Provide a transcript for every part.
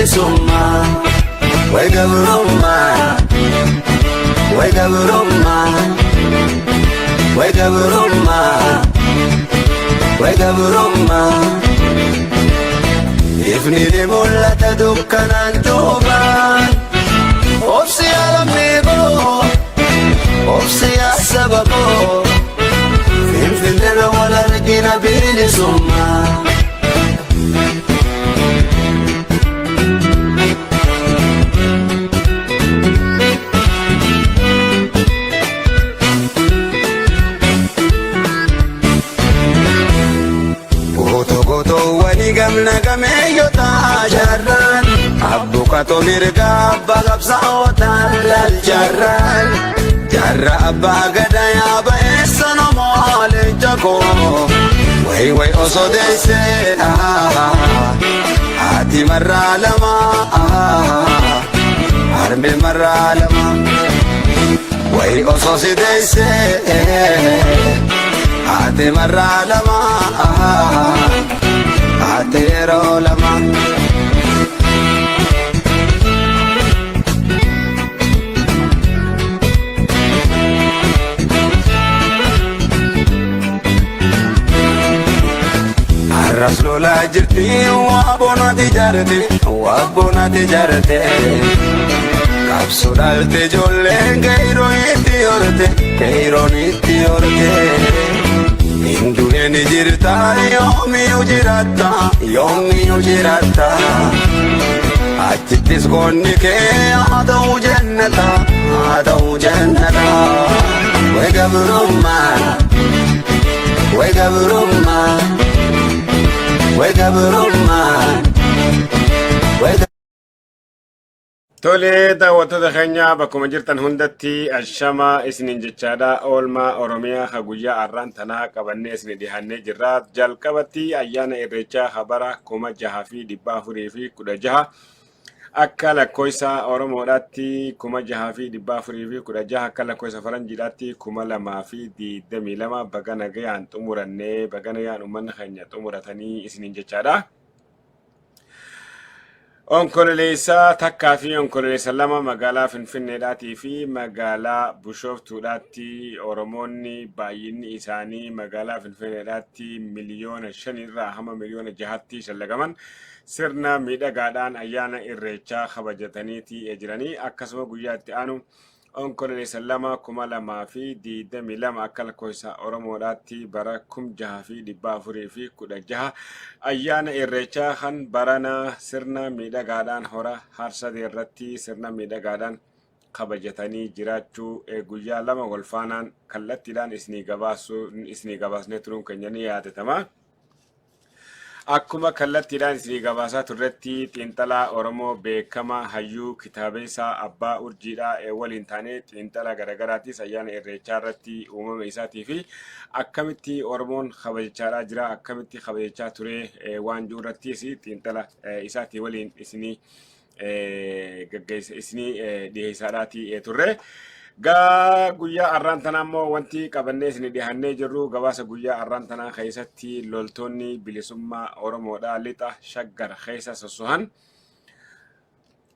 bilisummaa. Way gabrummaa, way gabrummaa, way gabrummaa, way gabrummaa. Ifni ni mul'ata dukkanaan duubaan. Obsi yaa lammii koo, obsi yaa saba koo. Finfinneerra wal argina bilisummaa. Gootoo gootoowwanii gamna gameeyyota jaarraan abbuqatoo mirga abbaa qabsaa'otaan laal jaarraan jaarra abbaa gadaa yaa ba'eessa namoo leenca koo way way osoo deessee haati marraa lama harmee marraa lama way osoo si deessee haati marraa lama haati yeroo lama. Arras lolaa jirti waa boonati jaarte waa boonati jaarte. Qabsoo dhaalte ijoolleen qeerroo itti horte qeerroon itti horte. Hinduun ni jirta yoomiyyuu jiraatta yoomiyyuu jiraatta. Achittis goonni kee haa ta'u jannata haa ta'u jannata. Way gabrummaa way gabrummaa way gabrummaa way. Tolee, daawwattoota keenya bakkuma jirtan hundatti ashama isiniin jechaadha. Oolmaa Oromiyaa ha guyyaa har'aan tanaa qabannee isin dhiyaannee jirra. Jalqabatti ayyaana Irreechaa ha bara 6416 akka lakkoofsa Oromoodhaatti 6416 akka lakkoofsa Faranjiidhaatti 2022 baga nagayaan xumurannee baga nagayaan uummanni keenya xumuratanii isiniin jechaadha. Onkololeessa takkaa fi onkololeessa lama magaalaa Finfinneedhaatii fi magaalaa Bushooftuudhaatti Oromoonni baay'inni isaanii magaalaa Finfinneedhaatti 5 miliyoona irraa hamma 6 miliyoonatti shallagaman sirna miidhagaadhaan ayyaana Irreechaa kabajataniiti jiranii. Akkasuma guyyaa itti aanu Onkololeessa 2 2022 akka lakkoofsa Oromoodhaatti bara 6416 ayyaana Irreechaa kan barana sirna miidhagaadhaan hora Harsadee irratti sirna miidhagaadhaan kabajatanii jiraachuu guyyaa lama wal faanaan kallattiidhaan isinii gabaasnee turuun keenya ni yaadatama. Akkuma kallattiidhaan isinii gabaasaa turretti xiinxalaa Oromoo beekamaa hayyuu kitaabeessaa Abbaa Urjiidhaa waliin taanee xiinxala garagaraatiis ayyaana Irreechaa irratti uumama isaatii fi akkamitti Oromoon kabajachaadhaa jira akkamitti kabajachaa ture waan jiru irrattis xiinxala isaatii waliin isinii gaggeessa isinii dhiheessaadhaatii turre. Gaa guyyaa arraan tanaa immoo wanti qabannee isinii dhihannee jirru gabaasa guyyaa arraan tanaa keessatti loltoonni bilisummaa Oromoodhaa lixa Shaggar keessa sossohan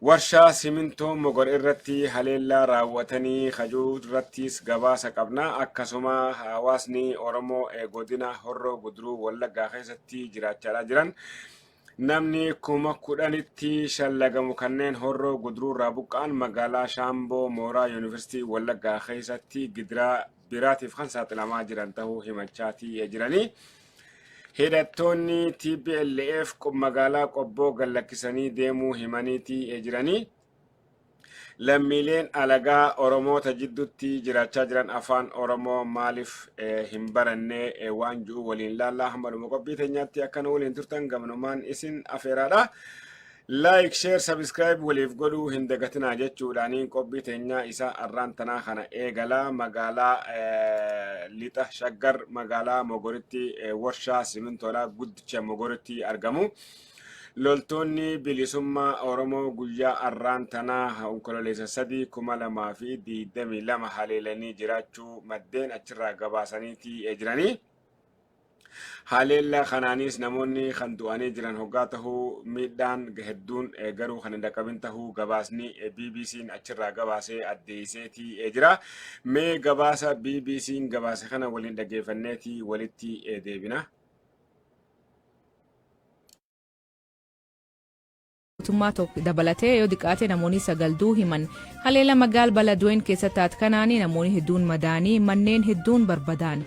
warshaa simintoo Mogor irratti haleellaa raawwatanii kajuu irrattis gabaasa qabna. Akkasuma hawaasni Oromoo godina Horroo Guduruu Wallaggaa keessatti jiraachaadhaa jiran namni 10,000tti shallagamu kanneen Horroo Guduruu irraa buqqa'an magaalaa Shaamboo mooraa Yuunivarsiitii Wallaggaa keessatti gidiraa biraatiif kan saaxilamaa jiran ta'uu himachaatii jiranii. Hidhattoonni TPLF magaalaa Qobboo gad lakkisanii deemuu himaniitii jiranii. Lammiileen alagaa Oromoota jidduutti jiraachaa jiran afaan Oromoo maaliif hin baranne waan ji'u waliin laallaa hamma dhuma qophii teenyaatti akka nu waliin turtan gamnumaan isin afeeraadha. Like, share, subscribe waliif godhuu hin dagatinaa jechuudhaaniin qophii teenyaa isa arraan tanaa kana eegalaa magaalaa lixa Shaggar magaalaa Mogoritti warshaa simintoodhaa guddicha Mogoritti argamu. Loltoonni bilisummaa Oromoo guyyaa arraan tanaa Onkololeessa 3 2022 haleelanii jiraachuu maddeen achirraa gabaasaniiti jiranii. Haleellaa kanaanis namoonni kan du'anii jiran hoggaa tahuu miidhaan hedduun garuu kan hin dhaqqabin tahuu gabaasni BBC'n achirraa gabaasee addeesseetii jira. Mee gabaasa BBC'n gabaase kana waliin dhaggeeffanneetii walitti deebina. Mootummaa tokko dabalatee yoo xiqqaate namoonni 9 du'uu himan. Haleela magaal Baladween keessatti taate kanaanii namoonni hedduun madaanii, manneen hedduun barbadaan.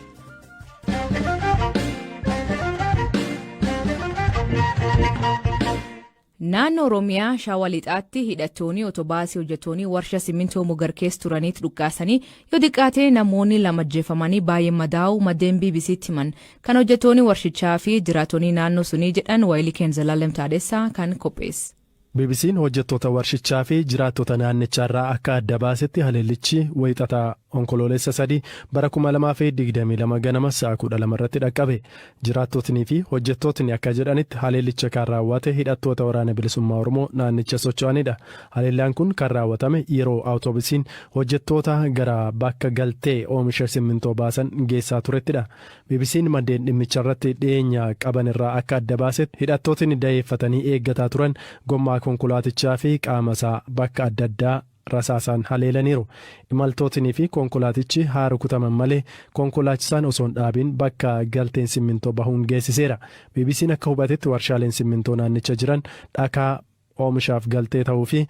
Naannoo Oromiyaa Shawaa Lixaatti hidhattoonni otobaasii hojjettoonni warshaa simmintoo Mugar keessa turaniitti dhukaasanii yoo xiqqaate namoonni 2 ajjeefamanii baay'een madaa'uu maddeen BBCtti himan. Kan hojjettoonni warshichaa fi jiraattonni naannoo sunii jedhan waayilii keenya Zalaalem Taadessaa kan qopheesse. BBC'n hojjettoota warshichaa fi jiraattota naannichaarraa akka adda baasetti, haleellichi Wixata Onkoloolessa 3 bara 2022 ganama sa'a 12 irratti dhaqqabe. Jiraattotni fi hojjettootni akka jedhanitti, haleellicha kan raawwate hidhattoota Waraana Bilisummaa Oromoo naannicha socho'anidha. Haleellaan kun kan raawwatame yeroo awutoobisiin hojjettoota gara bakka galtee oomisha simmintoo baasan geessaa turettidha. BBC'n maddeen dhimmicharratti dhiyeenya qaban irraa akka adda baasetti, hidhattootni daheeffatanii eeggataa turan gommaa konkolaatichaa fi qaamasaa bakka adda addaa rasaasaan haleelaniiru. Imaltootni fi konkolaatichi haa rukutaman malee konkolaachisaan osoo hin dhaabiin bakka galteen simmintoo bahuun geessiseera. BBC'n akka hubatetti, warshaaleen simmintoo naannicha jiran dhakaa oomishaaf galtee ta'uu fi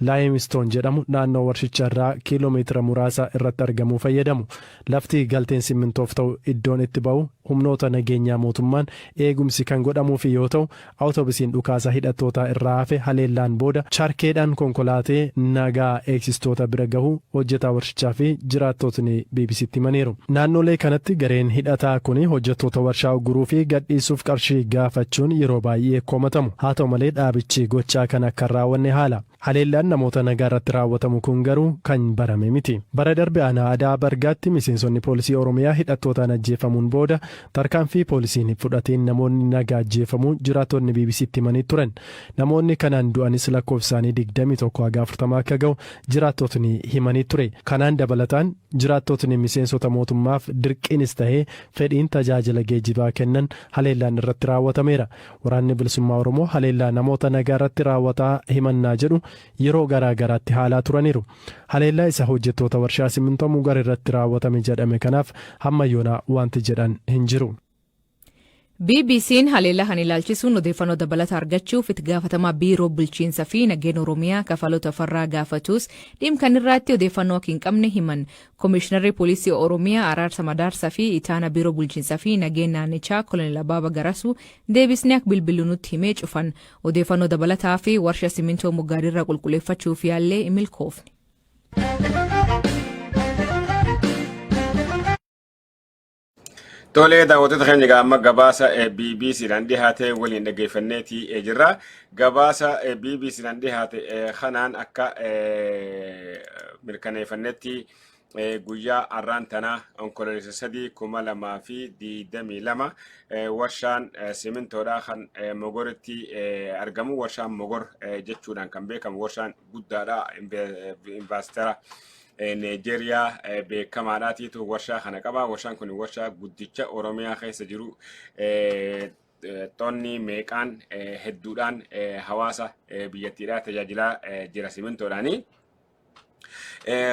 Laayimistoon jedhamu naannoo warshicha irraa kiiloomeetira muraasa irratti argamuu fayyadamu. Lafti galteen simmintoof ta'u iddoon itti bahu humnoota nageenyaa mootummaan eegumsi kan godhamuufi yoo ta'u, awutoobisiin dhukaasa hidhattootaa irraa hafe haleellaan booda charkeedhaan konkolaatee nagaa eegsistoota bira gahuu hojjetaa warshichaa fi jiraattootni BBCtti himaniiru. Naannoolee kanatti gareen hidhataa kuni hojjettoota warshaa ugguruu fi gadhiisuuf qarshii gaafachuun yeroo baay'ee komatamu. Haa ta'u malee, dhaabichi gochaa kana akka hin raawwanne haala. Haleellaan namoota nagaa irratti raawwatamu kun garuu kan barame miti. Bara darbe aanaa Ada'aa Bargaatti miseensonni poolisii Oromiyaa hidhattootaan ajjeefamuun booda tarkaanfii poolisiin fudhateen namoonni nagaa ajjeefamuu jiraattotni BBCtti himanii turan. Namoonni kanaan du'anis lakkoofsi isaanii 21 haga 40 akka gahu jiraattotni himanii ture. Kanaan dabalataan jiraattotni miseensota mootummaaf dirqiinis tahee fedhiin tajaajila geejibaa kennan haleellaan irratti raawwatameera. Waraanni Bilisummaa Oromoo haleellaa namoota nagaa irratti raawwataa himannaa jedhu yeroo garaa garaatti haalaa turaniiru. Haleellaa isa hojjettoota warshaa simmintoo Mugar irratti raawwatame jedhame kanaaf hamma yoonaa wanti jedhan hin jiru. BBC'n haleellaa kan ilaalchisuun odeeffannoo dabalataa argachuuf itti gaafatamaa Biiroo Bulchiinsa fi Nageenya Oromiyaa Kafaloo Tafarraa gaafatus dhimma kan irratti odeeffannoo akka hin qabne himan. Komishinarri Poolisii Oromiyaa Araarsa Madaarsaa fi Itaana Biiroo Bulchiinsa fi Nageenya naannichaa Kolonel Abaaba Garasuu deebisnee akka bilbillu nutti himee cufan. Odeeffannoo dabalataa fi warshaa simintoo Mugaadirraa qulqulleeffachuuf yaallee hin milkoofne. Tolee, daawwattoota keenya, egaa amma gabaasa BBCdhaan dhiyaate waliin dhaggeeffanneeti jirra. Gabaasa BBCdhaan dhiyaate kanaan akka mirkaneeffannetti, guyyaa har'aan tanaa Onkoloolessa 3, 2022 warshaan simintoodhaa kan Mogoritti argamu, warshaan Mogor jechuudhaan kan beekamu, warshaan guddaadha, investara Nigeeriyaa beekamaadhaatiitu warshaa kana qaba. Warshaan kun warshaa guddicha Oromiyaa keessa jiru, tonni meeqaan hedduudhaan hawaasa biyyattiidhaa tajaajilaa jira simintoodhaani.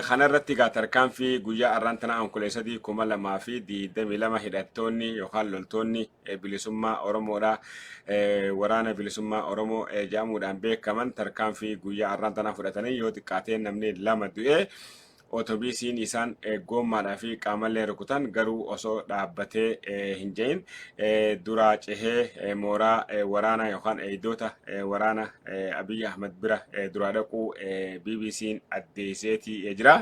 Kanarratti egaa tarkaanfii guyyaa har'aan tana Onkoloolessa 3, 2022 hidhattoonni yookaan loltoonni bilisummaa Oromoodha, Waraana Bilisummaa Oromoo jedhamuudhaan beekaman, tarkaanfii guyyaa har'aan tana fudhatanii yoo xiqqaatee namni 2 du'ee, otobiisiin isaan goommaadhaa fi qaamallee rukutan garuu osoo dhaabbatee hin je'in duraa cehee mooraa waraanaa yookaan eegdota waraana Abiy Ahmad bira duraa dhaquu BBC'n addeesseetii jira.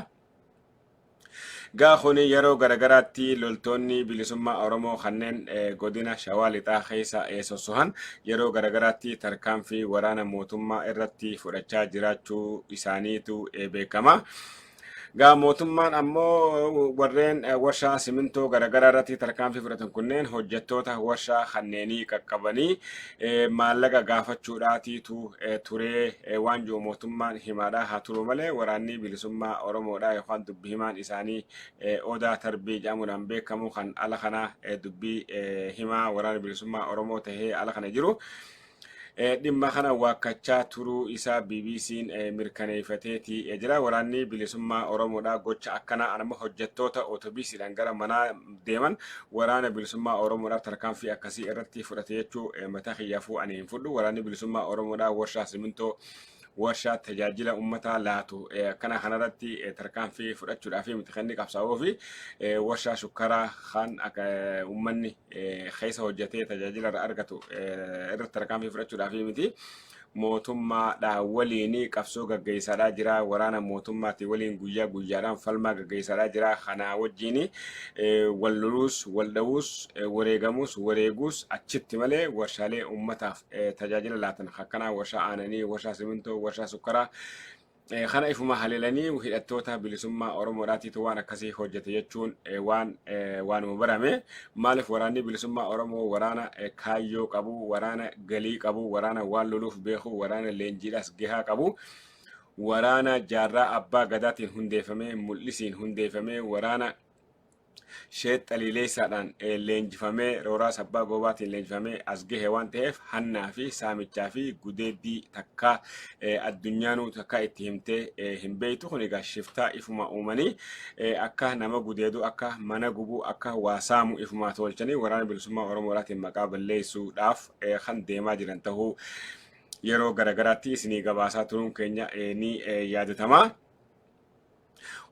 Gaa kuni yeroo garagaraatti loltoonni bilisummaa Oromoo kanneen godina Shawaa Lixaa keessa sossohan yeroo garagaraatti tarkaanfii waraana mootummaa irratti fudhachaa jiraachuu isaaniitu beekama. Gaa mootummaan ammoo warreen warshaa simintoo garaagaraa irratti tarkaanfii fudhatan kunneen hojjettoota warshaa kanneenii qaqqabanii maallaqa gaafachuudhaatiitu turee waan jiru mootummaan himaadhaa haa turu malee, waraanni bilisummaa Oromoodhaa yookaan dubbi himaan isaanii Odaa Tarbii jedhamuudhaan beekamu kan ala kana dubbii himaa waraana bilisummaa Oromoo tahee ala kana jiru, dhimma kana waakkachaa turuu isaa BBC'n mirkaneeffateeti jira. Waraanni bilisummaa Oromoodhaa gocha akkanaa anammoo hojjettoota otobiisiidhaan gara manaa deeman waraana bilisummaa Oromoodhaaf tarkaanfii akkasii irratti fudhate jechuu mataa kiyyaafuu ani hin fudhu. Waraanni bilisummaa Oromoodhaa warshaa simintoo, warshaa tajaajila uummataa laatu akkana kanarratti tarkaanfii fudhachuudhaaf miti kan inni qabsaa'uu fi warshaa shukkaraa kan uummanni keessa hojjetee tajaajila irraa argatu irratti tarkaanfii fudhachuudhaaf miti. Mootummaadhaa waliin qabsoo gaggeessaadhaa jira. Waraana mootummaatii waliin guyyaa guyyaadhaan falmaa gaggeessaadhaa jira. Kanaa wajjin wal loluus, wal dhawuus, wareegamuus, wareeguus achitti malee warshaalee uummataaf tajaajila laatan akkanaa warshaa aananii, warshaa simintoo, warshaa sukkaraa kana ifuma haleelanii hidhattoota bilisummaa Oromoodhaatiitu waan akkasii hojjete jechuun waan waanuma barame. Maaliif? Waraanni bilisummaa Oromoo waraana kaayyoo qabu, waraana galii qabu, waraana waan loluuf beeku, waraana leenjiidhaas gahaa qabu, waraana jaarraa abbaa gadaatiin hundeeffamee, mul'isiin hundeeffamee, waraana Sheet Xaliileessaadhaan leenjifamee, Rooraas Abbaa Goobaatiin leenjifamee as gahe waan ta'eef, hannaa fi saamichaa fi gudeeddii takka addunyaanuu takka itti himtee hin beektu. Kun egaa shiftaa ifuma uumanii akka nama gudeedu, akka mana gubu, akka waa saamu ifumaa tolchanii waraana bilisummaa Oromoodhaatiin maqaa balleessuudhaaf kan deemaa jiran ta'uu yeroo garagaraatti isinii gabaasaa turuun keenya ni yaadatama.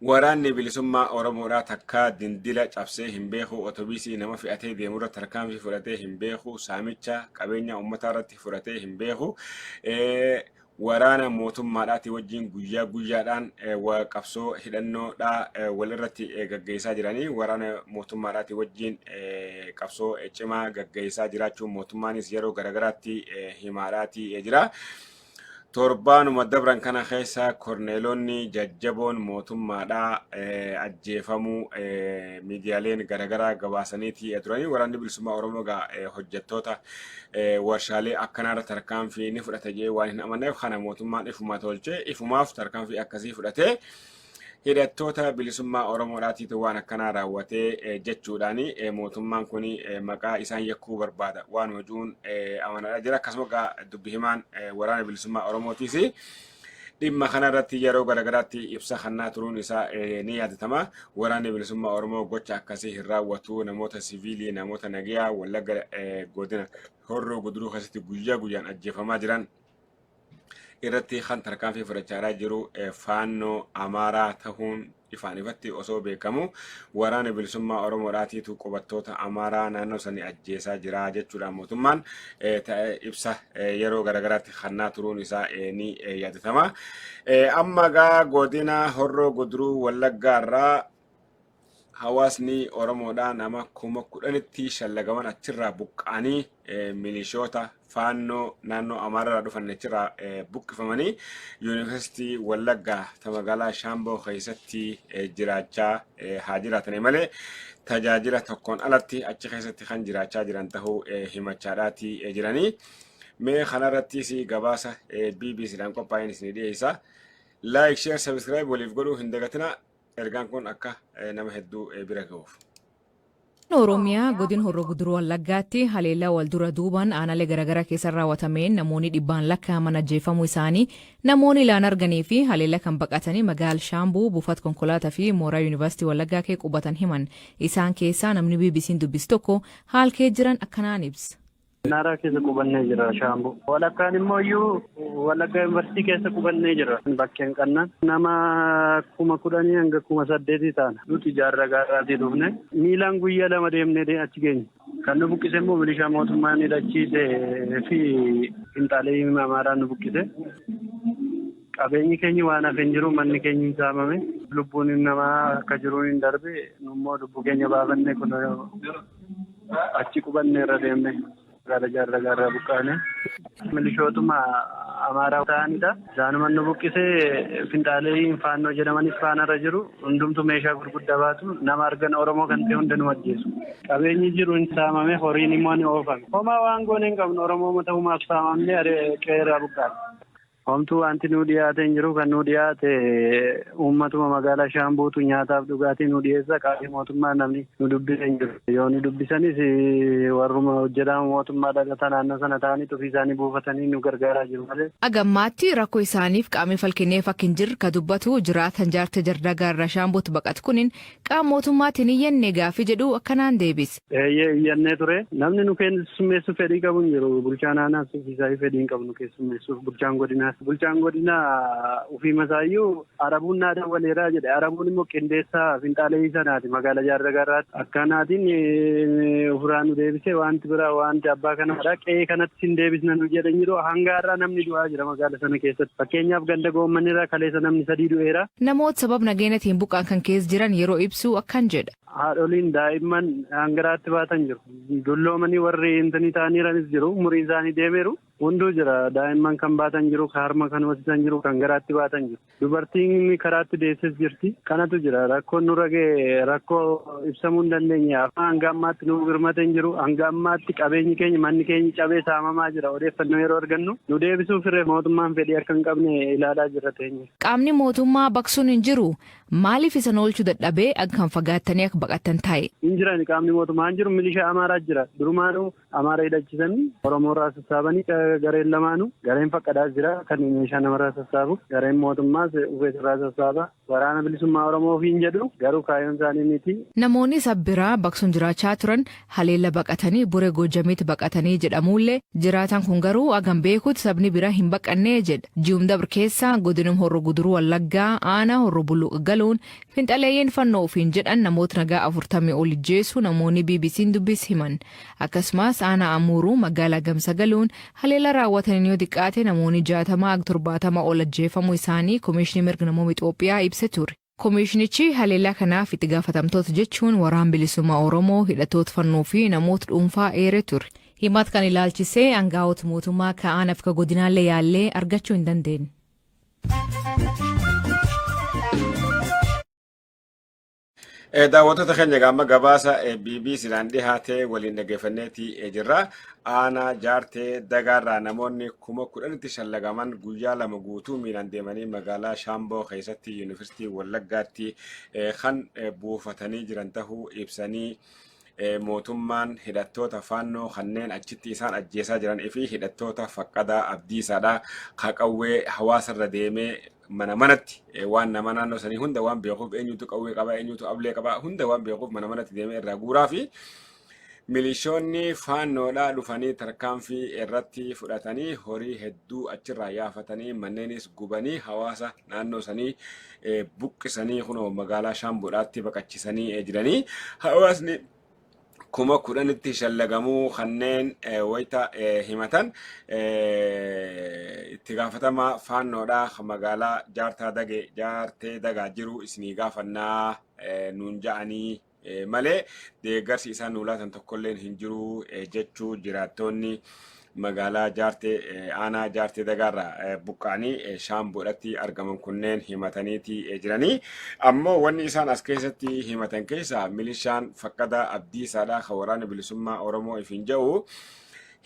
Waraanni bilisummaa Oromoodhaa takkaa dindila cabsee hin beeku, otobiisii nama fe'atee deemurra tarkaanfii fudhatee hin beeku, saamicha qabeenya uummataa irratti fudhatee hin beeku. Waraana mootummaadhaati wajjin guyyaa guyyaadhaan qabsoo hidhannoodhaa walirratti gaggeessaa jiranii, waraana mootummaadhaati wajjin qabsoo cimaa gaggeessaa jiraachuun mootummaanis yeroo garagaraatti himaadhaati jira. Torbaanuma dabran kana keessa korneelonni jajjaboon mootummaadhaa ajjeefamuu miidiyaaleen garaagaraa gabaasaniiti turanii. Waraanni bilisummaa Oromoo egaa hojjettoota warshaalee akkanaarra tarkaanfii ni fudhata jee waan hin amanneef, kana mootummaan ifuma tolchee ifumaaf tarkaanfii akkasii fudhatee hidhattoota bilisummaa Oromoodhaatiitu waan akkanaa raawwatee jechuudhaan mootummaan kun maqaa isaan yakkuu barbaada waan hojuun amanaadha jira. Akkasuma egaa dubbi himaan waraana bilisummaa Oromootiis dhimma kanarratti yeroo garagaraatti ibsa kennaa turuun isaa ni yaadatama. Waraanni bilisummaa Oromoo gocha akkasii hin raawwatu. Namoota siviilii, namoota nagayaa Wallagga godina Horroo Guduruu keessatti guyyaa guyyaan ajjeefamaa jiran irratti kan tarkaanfii fudhachaa jiru faannoo Amaaraa ta'uun ifaan ifatti osoo beekamu, waraana bilisummaa Oromoodhaatiitu qubattoota Amaaraa naannoo sanii ajjeesaa jira jechuudha mootummaan ibsa yeroo garagaraatti kennaa turuun isaa ni yaadatama. Amma gaa godina Horroo Guduruu Wallaggaarraa hawaasni Oromoodhaa nama 10,000tti shallagaman achirraa buqqa'anii, milishoota faannoo naannoo Amaararraa dhufan achirraa buqqifamanii Yuunivarsiitii Wallaggaa ta magaalaa Shaamboo keessatti jiraachaa haa jiraatanii malee, tajaajila tokkoon alatti achi keessatti kan jiraachaa jiran ta'uu himachaadhaati jiranii. Mee kanarrattis gabaasa BBCdhaan qophaa'een isinii dhiyeessa. Like, share, subscribe waliif godhuu hin dagatina. Ergaan kun akka nama hedduu bira gahuuf. Oromiyaa godin Horroo Guduruu Wallaggaatti haleellaa wal dura duubaan aanaalee garaagaraa keessa raawwatameen namoonni dhibbaan lakkaa'aman ajjeefamuu isaanii namoonni ilaan arganii fi haleellaa kan baqatanii magaal Shaambuu buufata konkolaataa fi mooraa Yuunivarsiitii Wallaggaa kee qubatan himan. Isaan keessaa namni BBC'n dubbisu tokko haal kee jiran akkanaan ibsa. Naaraa keessa qubannee jira Shaambuu. Walakkaan immoo iyyuu Wallaggaa Yuunivarsiitii keessa qubannee jira. Bakkeen qannaan nama 10,000 hanga 8,000 taana. Nuti jaarraa gaarraatii dhufne, miilaan guyyaa 2 deemnee achi geenye. Kan nu buqqise immoo milishaa mootummaan hidhachiise fi qinxaalee Amaaraa nu buqqise. Qabeenyi keenya waan hafe hin jiru, manni keenya hin saamame. Lubbuun namaa akka jiruun hin darbe, immoo lubbuu keenya baafannee kun achi qubannee irra deemne. Magaala jaarraa gaarraa buqqaane. Milishootuma Amaaraa ta'anidha. Isaanuma nu buqqisee finxaalee faannoo jedhamanis faanarra jiru. Hundumtu meeshaa gurguddaa baatu nama argan Oromoo kan ta'e hunda nu ajjeesu. Qabeenyi jiru hin saamame horiin immoo ni oofame. Homaa waan goone hin qabnu Oromoo ta'umaaf saamamne qeerraa buqqaane. Homtuu wanti nu dhiyaate hin jiru kan nu dhiyaate uummatuma magaalaa Shaambuutu nyaataaf dhugaatii nu dhiyeessa qaamni mootummaa namni nu dubbise hin jiru. Yoo nu dubbisanis warruma hojjetaa mootummaa dhalataa naannoo sana ta'anii ofii isaanii buufatanii nu gargaaraa jiru malee. Agammaatti rakkoo isaaniif qaamni falkineef akka hin jirre ka dubbatu jiraatan Jaartee Jardagaa irraa Shaambuutti baqatu kunin qaama mootummaatiin iyyanne gaaffii jedhu akkanaan deebise. Eeyyee iyyannee ture namni nu keessummeessuuf fedhii qabu hin jiru bulchaan aanaas ofiisaa fedhii hin qabnu keessummeessuuf bulchaan godinaas. Bulchaan godinaa ofii masaayyuu Arabuun naa dawwaleeraa jedhe. Arabuun immoo qindeessaa finxaalee sanaati magaalaa Jaarragaarraatti. Akkanaatiin ofirraa nu deebisee wanti biraa wanti abbaa kanaadha. Qe'ee kanatti hin deebisna nu jedhan jiru. Hanga har'aa namni du'aa jira magaala sana keessatti. Fakkeenyaaf ganda goommanirraa kaleessa namni 3 du'eera. Namoota sabab nageenyatiin buqqaan kan keessa jiran yeroo ibsu akkan jedha. Haadholiin daa'imman hangaraatti baatan jiru. Dulloomanii warri intanii ta'aniiranis jiru. Umuriin isaanii deemeeru. Hunduu jira. Daa'imman kan baatan jiru, kan harma kan hoosisan jiru, kan garaatti baatan jiru. Dubartiin karaatti deesses jirti. Kanatu jira. Rakkoon nurra ga'e rakkoo ibsamuu hin dandeenye. Hanga ammaatti nu birmate hin jiru. Hanga ammaatti qabeenyi keenya manni keenya cabee saamamaa jira. Odeeffannoo yeroo argannu nu deebisuuf irree mootummaan fedhii akka hin qabne ilaalaa jirra teenye. Qaamni mootummaa baqsuun hin jiru. Maaliif isan oolchuu dadhabee akka kan fagaattanii akka baqattan taa'e? Hin jiran qaamni mootummaa hin jiru milishaa Amaaraa jira. Durumaanuu Amaara hidhachisanii Oromoo irraa sassaabanii gareen lamaanuu gareen faqqadaas jira kan meeshaa namarraa sassaabu gareen mootummaas ufees irraa sassaaba waraana bilisummaa Oromoo ofiin jedhu garuu kaayyoon isaanii miti. Namoonni sabbiraa baqsuun jiraachaa turan haleella baqatanii Bure Goojamiitti baqatanii jedhamuullee jiraatan kun garuu hagam beekutti sabni bira hin baqannee jedha. Ji'um dabre keessa godinum Horro Guduruu Wallaggaa aanaa Horro Buluq galuun finxaleeyyiin fannoo ofiin jedhan namoota nagaa 40 ol ijjeessu namoonni BBC'n dubbis himan. Akkasumas aanaa Amuuruu magaalaa Gamsa galuun haleella raawwataniin yoo xiqqaate namoonni 60 haga 70 ol ajjeefamuu isaanii Komishinii Mirga Namooma Itoophiyaa ibse ture. Komishinichi haleellaa kanaaf itti gaafatamtoota jechuun Waraan Bilisummaa Oromoo, hidhattoota fannoo fi namoota dhuunfaa eere ture. Himat kan ilaalchisee aangaa'ota mootummaa ka'aan akka godinaallee yaallee argachuu hin dandeenye. Daawwattoota keenya gaama gabaasa BBCdhaan dhihaate waliin dhaggeeffanneeti jirra. Aanaa Jaartee Dagaarraa namoonni 10,000tti shallagaman guyyaa 2 guutuu miilaan deemanii magaalaa Shaamboo keessatti Yuunivarsiitii Wallaggaatti kan buufatanii jiran tahuu ibsanii mootummaan hidhattoota faannoo kanneen achitti isaan ajjeesaa jiran fi hidhattoota Faqqadaa Abdiisaadha qawwee hawaasarra deemee mana manatti waan nama naannoo sanii hunda waan beekuuf eenyutu qawwee qaba eenyutu ablee qaba hunda waan beekuuf mana manatti deemee irraa guuraa fi milishoonni faannoodhaa dhufanii tarkaanfii irratti fudhatanii horii hedduu achirraa yaafatanii manneenis gubanii hawaasa naannoo sanii buqqisanii kunoo magaalaa Shaambuudhaatti baqachisanii jiranii hawaasni 10,000tti shallagamuu kanneen wayita himatan itti gaafatamaa faannoodhaa magaalaa Jaartaa Dage Jaartee Dagaa jiru isinii gaafannaa nuun ja'anii malee deeggarsi isaan nuu laatan tokkolleen hin jiru jechuu jiraattoonni magaalaa Jaartee aanaa Jaartee Dagaarraa buqqa'anii Shaambuudhatti argaman kunneen himataniiti jiranii. Ammoo wanni isaan as keessatti himatan keessaa milishaan Faqqadaa Abdiisaadha kan Waraana Bilisummaa Oromoo ifiin jedhu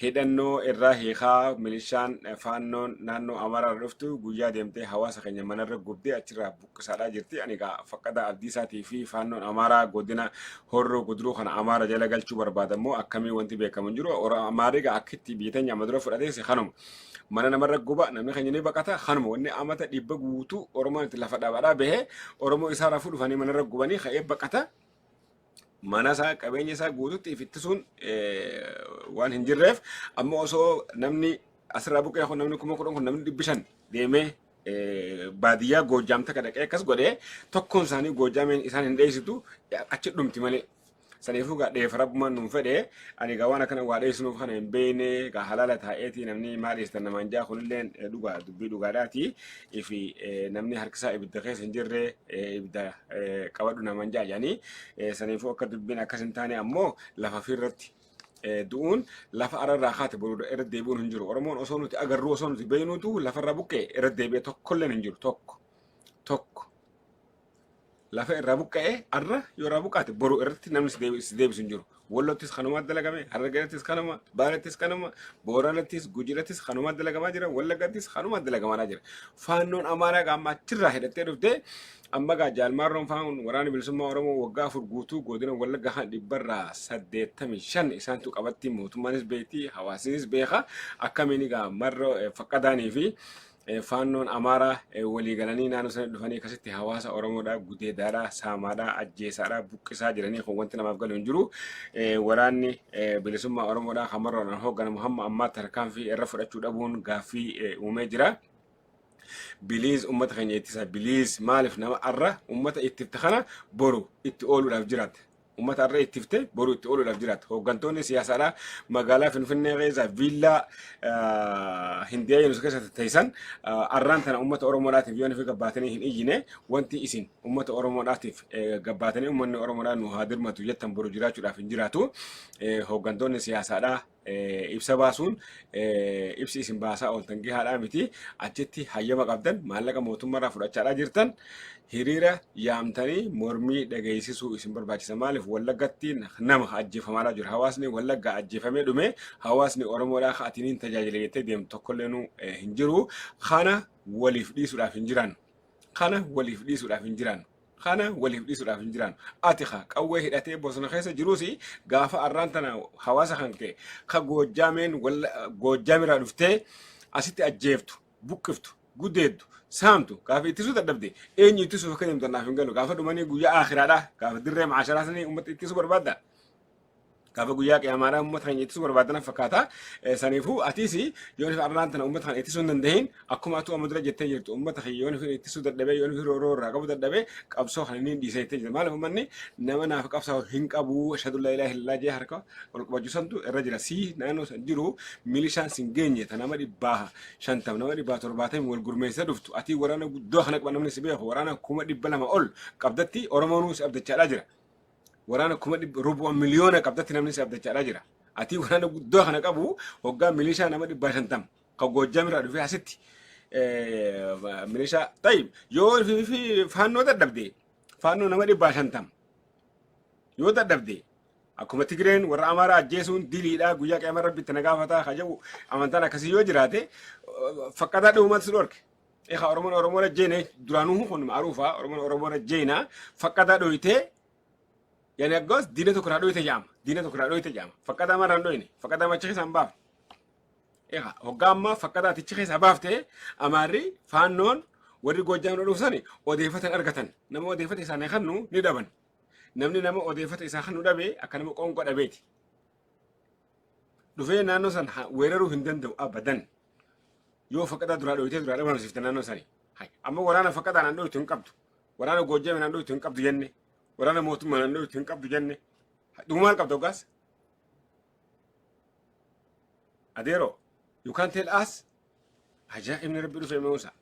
hidhannoo irraa hiikaa milishaan faannoon naannoo Amaaraarra dhuftu guyyaa deemtee hawaasa keenya manarra gubdee achirraa buqqisaadhaa jirti. Ani egaa Faqqadaa Abdiisaatii fi faannoon Amaaraa godina Horroo Guduruu kana Amaara jala galchuu barbaada immoo akkamii wanti beekamu hin jiru. Amaarri egaa akkitti biyya teenya amma dura fudhatees kanuma. Mana namarra guba namni keenya ni baqata kanuma wanni amata 100 guutuu Oromoon itti lafa dhaabadhaa bahee Oromoo isaa rafuu dhufanii manarra gubanii ka'ee baqata. Mana isaa qabeenya isaa guututti if ittisuun waan hin jirreef amma osoo namni asirraa buqqee kun namni 10,000 kun namni 500 deemee baadiyyaa Goojjaam takka dhaqee akkas godhee tokkoon isaanii Goojjaameen isaan hin dheessitu achi dhumti malee. Saniifuu gaa dheefa rabbumaan nuun fedhe ani gaa waan akkana waa dheessinuuf kana hin beekne gaa halaala taa'eeti namni maal dheessitan namaan jaa kunillee dhugaa dubbii dhugaadhaati ifi namni harkisaa ibidda keessa hin jirre ibidda qabadhu namaan jaa jedhanii saniifuu akka dubbiin akkas hin taane ammoo lafa fiirratti Du'uun lafa ararraa kaate boru irra deebi'uun hin jiru. Oromoon osoo nuti agarru, osoo nuti beeynuutu lafarra buqqee irra deebi'e tokkolleen hin jiru, tokko tokko. Lafa irraa buqqa'ee arra yoo irraa buqqaate boru irratti namni si deebisu hin jiru. Wallottis kanuma dalagame, Harargeettis kanuma, Baalettis kanuma, Booranattis, Gujirattis kanuma dalagamaa jira, Wallaggattis kanuma dalagamaa jira. Faannoon Amaaraa qaama achirraa hidhattee dhuftee amma gaa Jaalmaarroon faan waraana bilisummaa Oromoo waggaa 4 guutuu godina Wallagga kan 85% isaantu qabatti. Mootummaanis beekti, hawaasnis beeka. Akkamiin egaa Marroo Faqqadaanii fi Faannoon Amaaraa walii galanii naannoo sana dhufanii akkasitti hawaasa Oromoodhaa gudeedaadhaa, saamaadhaa, ajjeesaadhaa, buqqisaa jiranii kun wanti namaaf galu hin jiru. Waraanni bilisummaa Oromoodhaa kan Marroodhaan hoogganamu hamma ammaatti tarkaanfii irra fudhachuu dhabuun gaaffii uumee jira. Please, uummata keenya ittisa, please. Maaliif nama arra uummata ittifte kana boru itti ooluudhaaf jiraata? Uummata arra ittifte boru itti ooluudhaaf jiraata. Hooggantoonni siyaasaadhaa magaalaa Finfinnee keessa viillaa Hindiyaa Yunus keessatti teessan arraan tana uummata Oromoodhaatiif yoo nufi gabbaatanii hin iyyine, wanti isin uummata Oromoodhaatiif gabbaatanii uummanni Oromoodhaa nu haa dirmatu jettan boru jiraachuudhaaf hin jiraatu. Hooggantoonni siyaasaadhaa ibsa baasuun, ibsi isin baasaa ooltan gahaadhaa miti. Achitti hayyama qabdan, maallaqa mootummaarraa fudhachaadhaa jirtan, hiriira yaamtanii mormii dhageessisuu isin barbaachisa. Maaliif Wallaggatti nama ajjeefamaadhaa jira? Hawaasni Wallaggaa ajjeefamee dhume, hawaasni Oromoodhaa atiniin tajaajila jettee deemtu tokkollee hin jiru. Kana waliif dhiisuudhaaf hin jiran. Kana waliif dhiisuudhaaf hin jiran. Kana waliif dhiisuudhaaf hin jiran. Ati ka qawwee hidhatee bosona keessa jiruus gaafa arraan tana hawaasa kan kee ka Goojjaameen Goojjaamirraa dhuftee asitti ajjeeftu, buqqiftu, gudeeddu, saamtu gaafa ittisuu dadhabde, eenyu ittisuuf akka deemtu naaf hin galu. Gaafa dhumanii guyyaa akhiraadha, gaafa dirree maasharaa sanii uummata ittisuu barbaadda. Gaafa guyyaa qiyaamaadhaa uummata keenya ittisuu barbaadan fakkaata. Saniifuu atis yoo nufi arraan tana uummata kana ittisuu hin dandahin, akkuma atuu amma dura jettee jirtu, uummata kiyya yoo nufi ittisuu dadhabee, yoo nufi rooroo irraa qabu dadhabee, qabsoo kana ni dhiisa jettee jirti. Maaliif uummanni nama naaf qabsaa'u hin qabu, ashhadu laa ilaaha illallaa jee harka ol qabachuu santu irra jira. Sii naannoo san jiru milishaan sin geenye ta nama 150, nama 170 wal gurmeessee dhuftu, atii waraana guddoo kana qaba, namni si beeku waraana 200,000 ol qabdatti Oromoonuu si abdachaadhaa jira. Waraana kuma dhibba rubu'a miliyoona qabdatti namni si abdachaadhaa jira. Atii waraana guddoo kana qabu hoggaa milishaa nama 150 kan Goojjaam irraa dhufee asitti milishaa tayyib yoo fi Faannoo dadhabde, Faannoo nama 150 yoo dadhabde, akkuma Tigreen warra Amaaraa ajjeesuun diliidha, guyyaa qiyaamaa Rabbi itti na gaafataa ka jedhu amantaan akkasii yoo jiraate, Faqqadaa dhihumatti si dhorke. Egaa Oromoon Oromoon ajjeene duraanuu kun ma'aruufa, Oromoon Oromoon ajjeena Faqqadaa dhoyitee, yani aggoos diina tokko irraa dhoyite jedhama. Diina tokko irraa dhoyite jedhama. Faqqadaa marraa hin dhoyine. Faqqadaa macha keessaa hin baafne. Egaa hoggaa ammaa Faqqadaa atichi keessaa baaftee, Amaarri Faannoon warri Goojjaam dhufsani odeeffatan argatan. Nama odeeffata isaanii kannu ni dhaban. Namni nama odeeffata isaa kannu dhabe akka nama qoonqoo dhabeeti. Dhufee naannoo san weeraruu hin danda'u abadan. Yoo Faqqadaa duraa dhoyitee duraa dhabamsiifte naannoo sani. Amma waraana Faqqadaan an dhoytu hin qabdu. Waraana Goojjameen an dhoytu hin qabdu jenne. Waraana mootummaan an dhoytu hin qabdu jenne. Dhugumaan qabda hoggaas. Adeero, you can tell us. Ajaa'ibni Rabbi dhufee me'uusa.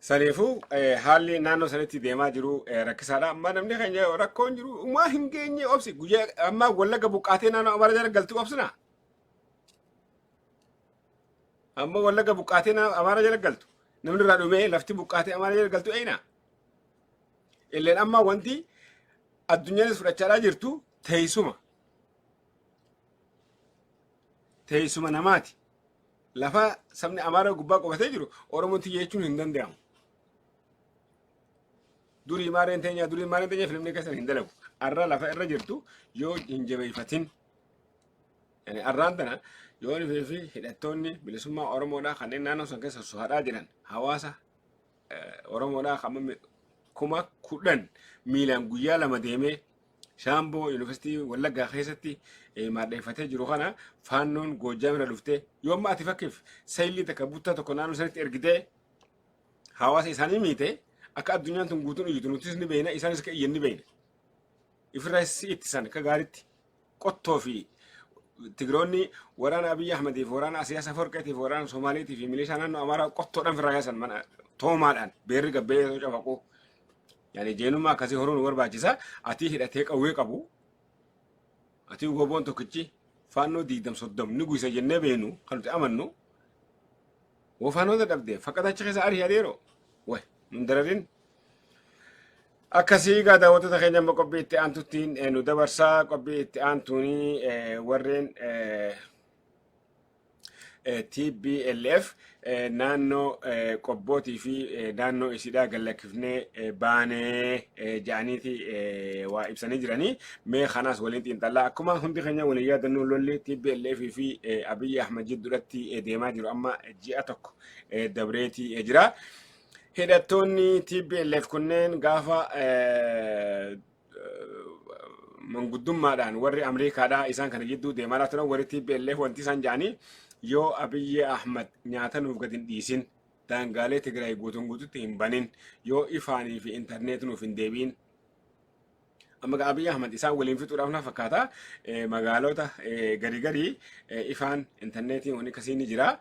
Saniifuu haalli naannoo sanitti deemaa jiru rakkisaadha. Amma namni keenya rakkoon jiru umaa hin geenye obsi. Guyyaa amma Wallagga buqqaatee naannoo Amaaraa jala galtuu obsina. Amma Wallagga buqqaatee Amaaraa jala galtu. Namni irraa dhumee lafti buqqaatee Amaaraa jala galtu eeyna. Illeen amma wanti addunyaanis fudhachaadhaa jirtu teessuma. Teessuma namaati. Lafa sabni Amaaraa gubbaa qubatee jiru Oromoon tiyya jechuun hin danda'amu. Durii maareen teenya, durii maareen teenya filimni keessan hin dalagu. Arra lafa irra jirtu yoo hin jabeeffatin. Yani arraan tana yoo nifee fi hidhattoonni bilisummaa Oromoodhaa kanneen naannoo san keessa sohaadhaa jiran hawaasa Oromoodhaa kan 10,000 miilaan guyyaa 2 deemee Shaamboo Yuunivarsiitii Wallaggaa keessatti maadheeffatee jiru kana Faannoon Goojjaam irra dhuftee yoo amma ati fakkiif saayilii takka buttaa tokko naannoo sanitti ergitee hawaasa isaanii miite, akka addunyaan tun guutuun iyyitu nutis ni beekna, isaanis akka iyyan ni beekna. Ifirraa si ittisan akka gaariitti qottoo fi Tigiroonni waraana Abiyyi Ahmediif, waraana Asiyaas Aforqeetiif, waraana Somaaliitii fi milishaa naannoo Amaaraa qottoodhaan firraa yaasan mana toomaadhaan beerri gabbee yoo cafaqu. Yani jeenummaa akkasii horuu nu barbaachisa. Atii hidhatee qawwee qabu. Ati woboon tokkichi faannoo 20 30 ni guysa jennee beenu kan nuti amannu. Woo faannoo dadhabdee fakkata achi keessa ari'i adeeroo. Way nun dararin. Akkasii egaa daawwattoota keenya, amma qophii itti aantutti nu dabarsaa. Qophii itti aantuuni warreen TPLF naannoo Qobbootii fi naannoo isiidhaa gallakkifnee baanee ja'aniiti waa ibsanii jiranii. Mee kanaas waliin xiinxallaa. Akkuma hundi keenya waliin yaadannu, lolli TPLF fi Abiyyi Ahmad jidduudhatti deemaa jiru amma ji'a 1 dabreetii jira. Hidhattoonni TPLF kunneen gaafa manguddummaadhaan warri Ameerikaadhaa isaan kana jidduu deemaa turan, warri TPLF wanti isaan jedhanii, yoo Abiyyi Ahmad nyaata nuuf gadi hin dhiisin, daangaalee Tigraay guutuun guututti hin banin, yoo ifaanii fi intarneet nuuf hin deebiin. Amma Abiyyi Ahmad isaan waliin fixuudhaaf na fakkaata, magaalota garii garii ifaan intarneetiin wanni akkasii ni jira.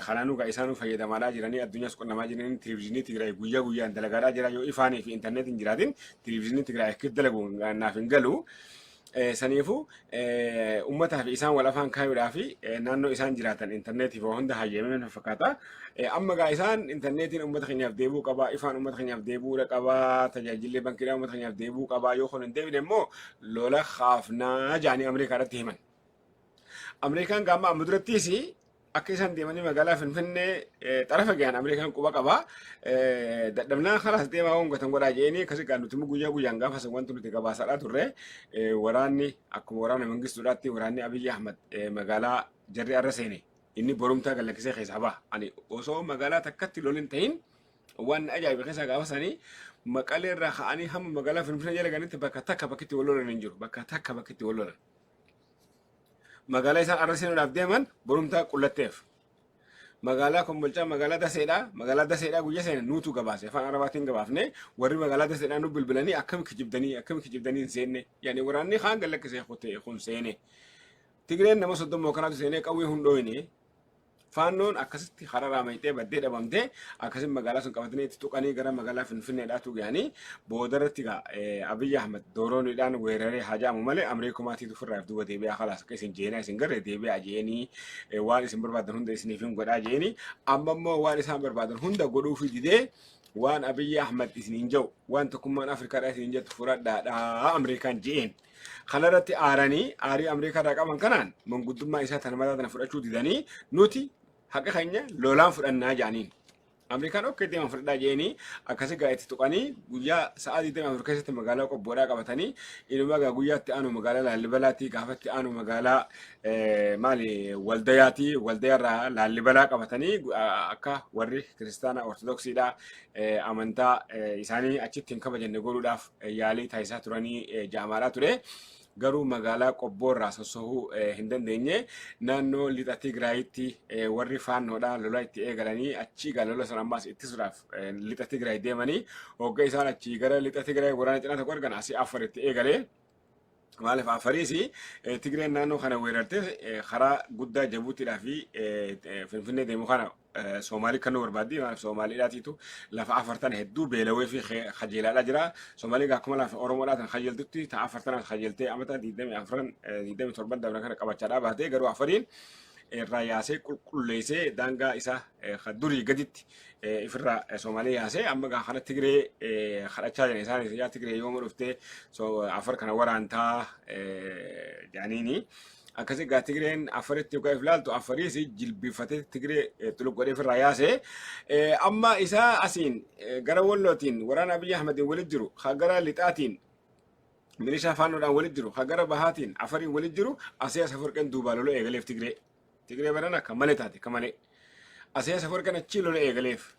Kanaanuu gaa isaanuu fayyadamaadhaa jiranii, addunyaas qunnamaa jiranii, televezyiinii Tigraay guyyaa guyyaan dalagaadhaa jira. Yoo ifaanii fi intarneetiin jiraatin televezyiinii Tigraay akka dalagu naaf hin galu. Saniifuu uummataa fi isaan wal afaan kaayuudhaa fi naannoo isaan jiraatan intarneetiif waa hunda hayyamee na fakkaata. Amma gaa isaan intarneetiin uummata keenyaaf deebi'uu qabaa, ifaan uummata keenyaaf deebi'uu qabaa, tajaajilli bankiidhaa uummata keenyaaf deebi'uu qabaa, yoo kun hin deebine immoo lola kaafnaa jedhanii Ameerikaadhaatti himan. Ameerikaan gaama amma durattis akka isaan deemanii magaalaa Finfinnee xarafa gahan Ameerikaan quba qabaa. Dadhabnaan kalaas deemaa hongatan godhaa jedhanii akkasii gaa nuti guyyaa guyyaan gaafa san wanti nuti gabaasaadhaa turre, waraanni akkuma waraana Mangistuudhaatti waraanni Abiyyi Ahmad magaalaa jarri arra seene inni borumtaa gallakkisee keessaa baha. Ani osoo magaalaa takkatti lolin ta'in waan ajaa'iba keessaa gaafa sanii Maqalee irraa ka'anii hamma magaalaa Finfinnee jala ganitti bakka takka bakkitti wal lolan hin jiru. Bakka takka bakkitti wal lolan. Magaalaa isaan arra seenuudhaaf deeman borumtaa qullatteef. Magaalaa Kombolchaa, magaalaa Daseedhaa, magaalaa Daseedhaa guyyaa seenan nuutu gabaase, afaan Arabaatiin gabaafne. Warri magaalaa Daseedhaa nu bilbilanii, akkami kijibdanii, akkami kijibdanii hin seenne yaani waraanni kaan gallakkisee kutee kun seene. Tigreen nama 30 kanaatu seenee qawwee hundooyne. Faannoon akkasitti hararaa mayxee baddee dhabamtee akkasitti magaalaa sun qabatanii itti tuqanii gara magaalaa Finfinneedhaatu gahanii boodarratti gaa Abiyyi Ahmad doorooniidhaan weeraree haa jedhamu malee Ameerikumaatiitu ofirraa duuba deebi'aa, kalaas akka isin jeenaa isin garee deebi'aa jeeni, waan isin barbaadan hunda isiniif hin godhaa jeeni. Amma immoo waan isaan barbaadan hunda godhuufi didee, waan Abiyyi Ahmad isiniin jedhu, waan tokkummaan Afrikaadhaa isiniin jettu fudhadhaadhaa Ameerikaan je'een. Kanarratti aaranii, aarii Ameerikaa irraa qaban kanaan manguddummaa isaa tana mataa tana fudhachuu didanii, nuti haqa keenya lolaan fudhannaa jedhaniin. Ameerikaan okay deeman fudhadhaa jedhanii akkasii gaa itti tuqanii guyyaa sa'aa 24 keessatti magaalaa Qobboodhaa qabatanii, inuma gaa guyyaa itti aanu magaalaa Laallibalaatti, gaafa itti aanu magaalaa maali Waldayaati, Waldayaarraa Laallibalaa qabatanii akka warri kiristaana Ortodoksiidhaa amantaa isaanii achitti hin kabajanne godhuudhaaf yaalii taasisaa turanii jaamaadhaa ture. Garuu magaalaa Qobboo irraa sossohuu hin dandeenye. Naannoo lixa Tigraayitti warri faannoodhaa lola itti eegalanii achii gaa lola sana ammaas ittisuudhaaf lixa Tigraay deemanii, hogga isaan achii gara lixa Tigraay waraana cinaa tokko argan asii Afar itti eegalee. Maaliif Afariis Tigreen naannoo kana weerartee karaa guddaa Jabuutiidhaa fi Finfinnee deemu kana Soomaalii kan nu barbaaddi. Maaliif Soomaaliidhaatiitu lafa Afar tana hedduu beelawee fi kajeelaadhaa jira. Soomaalii akkuma lafa Oromoodhaa tan kajeeltutti ta Afar tanaas kajeeltee amata 24 27 dabran kana qabachaadhaa baatee, garuu Afariin irraa yaasee qulqulleessee daangaa isaa durii gaditti ifirraa Soomaalii yaasee, amma gaa kana Tigree kadhachaa jiran isaanis, yaa Tigree yooma dhuftee Afar kana waraantaa jedhaniini. Akkasii gaa Tigreen Afaritti yookaan if laaltu Afariis jilbifatee Tigree xuluq godhee ofirraa yaase. Amma isaa asiin gara Wallootiin waraana Abiyyi Ahmediin walitti jiru, ka gara lixaatiin milishaa faannoodhaan walitti jiru, ka gara bahaatiin Afariin walitti jiru, asii as Aforqeen duubaa lola eegaleef Tigree. Tigree baran akka malee taate akka malee. Asii as Aforqeen achii lola eegaleef.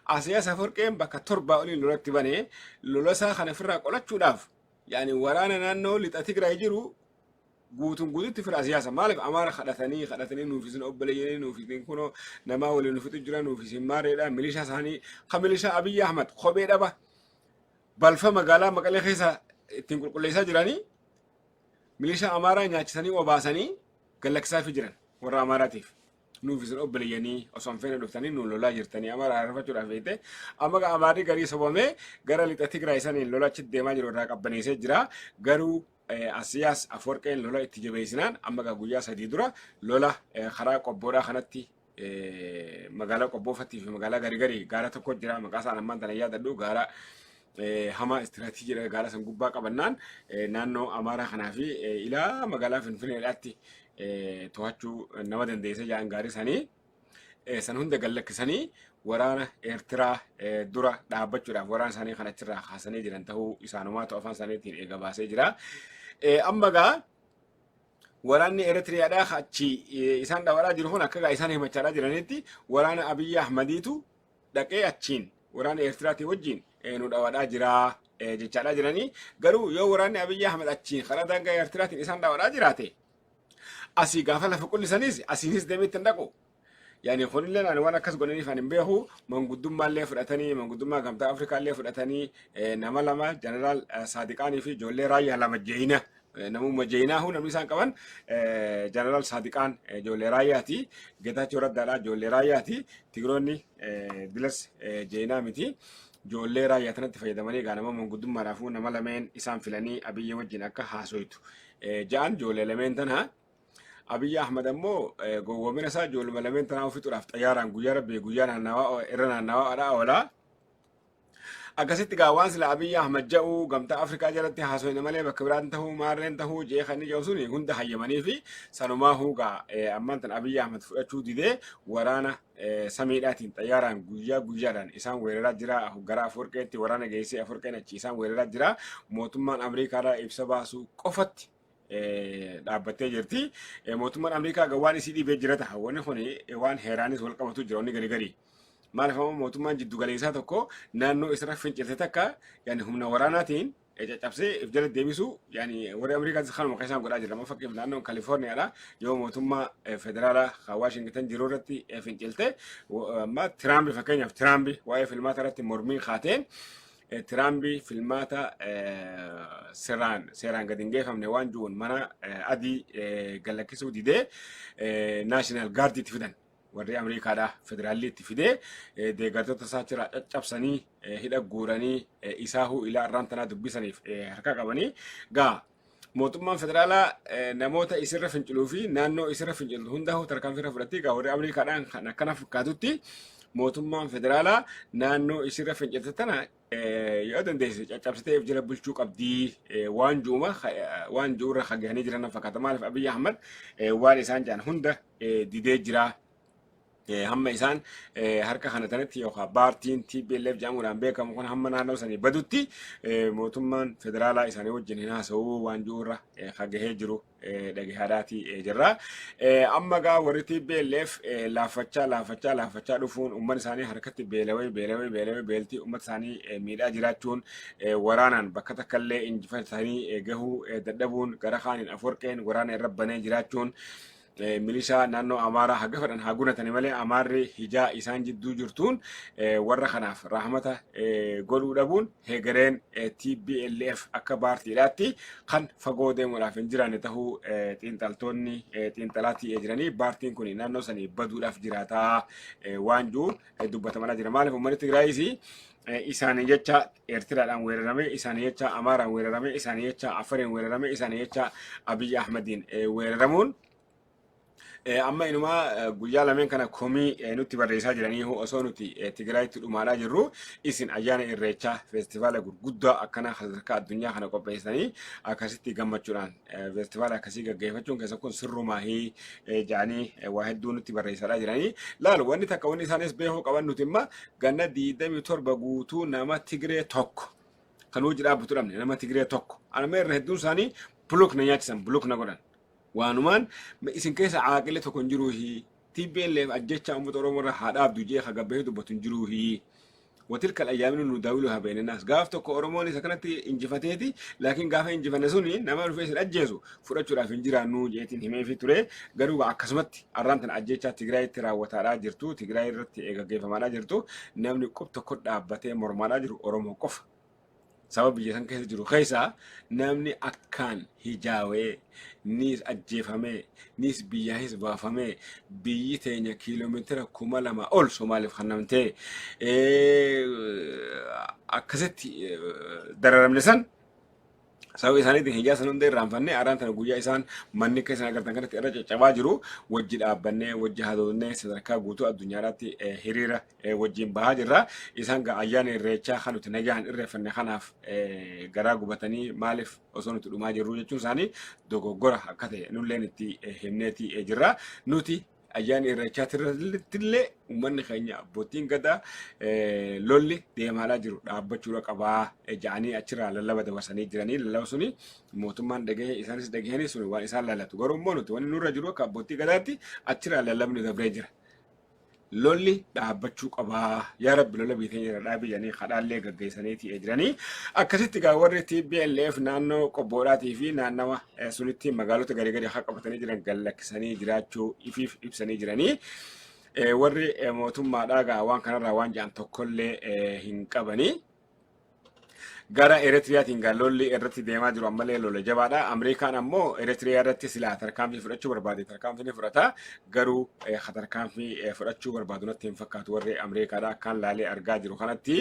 Asii as Aforqeen bakka torbaa oliin lolatti banee, lola isaa kana ofirraa qolachuudhaaf yaani waraana naannoo lixa Tigraay jiru guutuun guututti fira siyaasa. Maaliif Amaara kadhatanii kadhatanii, nuuf isin obboleeyyanii, nuuf isin kunoo namaa waliin nu fixu jira, nuuf isin maareedha, milishaa isaanii ka milishaa Abiyyi Ahmad kophee dhaba balfa magaalaa Maqalee keessa ittiin qulqulleessaa jiranii, milishaa Amaaraa nyaachisanii obaasanii gallakkisaafii jiran warra Amaaraatiif. Nuuf isin obboleeyyanii osoo hin feene dhuftanii nu lolaa jirtanii, Amaara arfachuudhaaf beekte. Amma Amaarri garii sobamee gara lixa Tigraay saniin lola achitti deemaa jiru irraa qabbaneessee jira. Garuu Asiyaas Afwarqeen lola itti jabeessinaan amma gaa guyyaa 3 dura lola karaa Qobboodhaa kanatti magaalaa Qobboofattii fi magaalaa gari gaara tokko jira, maqaa isaan ammaan tana yaadadhu, gaara hamaa istiraatiijii, gaara san gubbaa qabannaan naannoo Amaaraa kanaa fi ilaa magaalaa Finfinneedhaatti to'achuu nama dandeessa jedhan. Gaarii sanii san hunda gallakkisanii waraana Eertiraa dura dhaabbachuudhaaf waraana isaanii kan achirraa kaasanii jiran ta'uu isaanumaatu afaan isaaniitiin eega baasee jira. Amma gaa waraanni Eertiriyaadhaa achi isaan dhawaadhaa jiru kun akka gaa isaan himachaadhaa jiranitti waraana Abiyyi Ahmadiitu dhaqee achiin waraana Eertiraatii wajjin nu dhawaadhaa jira jechaadhaa jiranii. Garuu yoo waraanni Abiyyi Ahmad achiin karaa daangaa Eertiraatiin isaan dhawaadhaa jiraate, asii gaafa lafa qullisanis asiinis deemee ittiin dhaqu. Yaani kunillee ani waan akkas godhaniif ani hin beeku. Manguddummaallee fudhatanii, manguddummaa Gamtaa Afrikaallee fudhatanii, nama lama, Jeneraal Saadiqaanii fi ijoollee raayyaa lama jeeyina, namumma jeeyinaahu namni isaan qaban Jeneraal Saadiqaan ijoollee raayyaati. Geetaachoo Raddaadhaa ijoollee raayyaati. Tigiroonni dilas jeeyinaa miti. Ijoollee raayyaa tanatti fayyadamanii gaa nama manguddummaadhaafuu nama lameen isaan filanii Abiyyi wajjin akka haasoytu ja'an ijoollee lameen tana. Abiyyi Ahmad ammoo gowwoomina isaa ijoolluma lameen tanaa fixuudhaaf xayyaaraan guyyaa rabbii guyyaa naannawaa irra naannawaadhaa oolaa. Akkasitti gaa waan sila Abiyyi Ahmad ja'u Gamtaa Afrikaa jalatti haasofne malee bakka biraan tahuu maarreen tahuu jee kan inni jedhu suni hunda hayyamanii fi sanumaa huugaa ammaan tan Abiyyi Ahmad fudhachuu didee waraana samiidhaatiin xayyaaraan guyyaa guyyaadhaan isaan weeraraa jira. Gara Afwarqeetti waraana geessee Afwarqeen achi isaan weeraraa jira. Mootummaan Ameerikaadhaa ibsa baasuu qofatti dhaabbattee jirti. Mootummaan Ameerikaa waan isii dhiibee jira ta'a. Wanni kun waan heeraanis wal qabatu jira wanni gari gari. Maaliif ammoo mootummaan jiddu galeessaa tokko naannoo isirra fincilte takka yaani humna waraanaatiin caccabsee if jala deebisu, yaani warri Ameerikaatis kanuma kan isaan godhaa jira. Amma fakkeef naannoon Kaalifoorniyaadha, yoo mootummaa federaalaa kan Waashingtan jiru irratti fincilte, amma Tiraampi, fakkeenyaaf Tiraampi waa'ee filmaata irratti mormiin kaateen, Tiraampi filmaata seeraan gadi hin geeffamne waan jiruun mana adii gallakkisuu didee National Guard itti fidan. Warri Ameerikaadhaa federaalli itti fidee deeggartoota isaa achirraa caccabsanii hidha guuranii isaahuu ilaa irraan tanaa dubbisaniif harka qabanii. Gaa mootummaan federaalaa namoota isirra finciluu fi naannoo isirra finciltu hundaa'uu tarkaanfii irra fudhattee, gaa warri Ameerikaadhaan kan akkana fakkaatutti mootummaan federaalaa naannoo isirra fincilte tana yoo dandeesse caccabsitee if jala bulchuu qabdii waan juuma waan juurra hagahanii jiran fakkaata. Maaliif Abiyyi Ahmad waan isaan jedhan hunda didee jira. Hamma isaan harka kana tanatti yookaan paartiin TPLF jedhamuudhaan beekamu kun hamma naannoo sanii badutti mootummaan federaalaa isaanii wajjin hin haasa'uu waan jiruurra hagahee jiru dhagahaadhaatii jirra. Amma gaa warri TPLF laaffachaa laaffachaa laaffachaa dhufuun, uummanni isaanii harkatti beelawee beelawee beelawee, beeltii uummata isaanii miidhaa jiraachuun, waraanaan bakka takka illee injifatanii gahuu dadhabuun, gara kaaniin Afwarqeen waraana irra banee jiraachuun, milishaa naannoo Amaaraa haga fedhan haa gunatani malee Amaarri hijaa isaan jidduu jirtuun warra kanaaf rahmata godhuu dhabuun, hegereen TPLF akka paartiidhaatti kan fagoo deemuudhaaf hin jiraanne tahuu xiinxaltoonni xiinxalaatii jiranii, paartiin kun naannoo sanii baduudhaaf jiraataa waan jiru dubbatamaa jira. Maaliif uummanni Tigraayis isaanii jecha Eertiraadhaan weerarame, isaanii jecha Amaaraan weerarame, isaanii jecha Afariin weerarame, isaanii jecha Abiyyi Ahmadiin weeraramuun amma inumaa guyyaa lameen kana komii nutti barreessaa jiranii, osoo nuti Tigraayitti dhumaadhaa jirru isin ayyaana Irreechaa feestivaala gurguddaa akkanaa sadarkaa addunyaa kana qopheessanii akkasitti gammachuudhaan feestivaala akkasii gaggeeffachuun keessa kun sirrumaahii jedhanii waa hedduu nutti barreessaa jiranii. Laalu wanni takka wanni isaanis beekuu qaban, nuti imma ganna 27 guutuu nama Tigree tokko kan hojii dhaabbatu dhabne, nama Tigree tokko. Anama irra hedduun isaanii block na nyaachisan, block na godhan. Waanumaan isin keessa caaqilli tokko hin jiruuhi, TPLF ajjecha uummata Oromoo irra haa dhaabdu jee hagabbahee dubbatu hin jiruuhi. وتلك الأيام نداولها بين الناس, gaaf tokko Oromoon isa kanatti injifateeti, laakiin gaafa injifanne suni nama dhufee isin ajjeesu fudhachuudhaaf hin jiraannu jeetiin himeefi ture. Garuu akkasumatti arraan tana ajjeechaa Tigraayitti raawwataadhaa jirtu, Tigraay irratti gaggeeffamaadhaa jirtu, namni qub tokko dhaabbatee mormaadhaa jiru Oromoo qofa. Saba biyya san keessa jiru keessaa namni akkaan hijaawee niis ajjeefamee niis biyyaahis baafamee, biyyi teenya kiiloomeetira 2000 ol Somaaliif kennamtee akkasitti dararamne san. Sababa isaaniitiin hijaa san hunda irraanfannee, araan tana guyyaa isaan manni keessan agartan kanatti irra caccabaa jiru wajji dhaabbannee, wajji hadoonnee, sadarkaa guutuu addunyaadhaatti hiriira wajjin bahaa jirra. Isaan gaa ayyaana Irreechaa kan nuti nagaan irreeffanne kanaaf garaa gubatanii, maaliif osoo nuti dhumaa jirru jechuun isaanii dogoggora akka ta'e nulleen itti himneeti jirra. Nuti ayyaana Irreechaatti illee uummanni keenya, abbootiin gadaa, lolli deemaadhaa jiru dhaabbachuudha qabaa ja'anii achirraa lallaba dabarsanii jiranii. Lallaba suni mootummaan dhagahee, isaanis dhagahanii, suni waan isaan lallatu. Garuu immoo nuti wanni nurra jiru akka abbootii gadaatti achirraa lallabni dabree jira. Lolli dhaabbachuu qabaa, yaa Rabbi lola biyya teenya irra dhaabii jedhanii kadhaallee gaggeessaniiti jiranii. Akkasitti gaa warri TPLF naannoo Qobboodhaatii fi naannawa sunitti magaalota garii garii haa qabatanii jiran gallakkisanii jiraachuu ifiif ibsanii jiranii. Warri mootummaadhaa gaa waan kanarraa waan jedhan tokkollee hin qabanii. Gara Eritiriyaatiin gaa lolli irratti deemaa jiru ammallee lola jabaadha. Ameerikaan ammoo Eritiriyaa irratti silaa tarkaanfii fudhachuu barbaade tarkaanfii ni fudhata. Garuu tarkaanfii fudhachuu barbaadu natti hin fakkaatu warri Ameerikaadha akkaan laalee argaa jiru kanatti.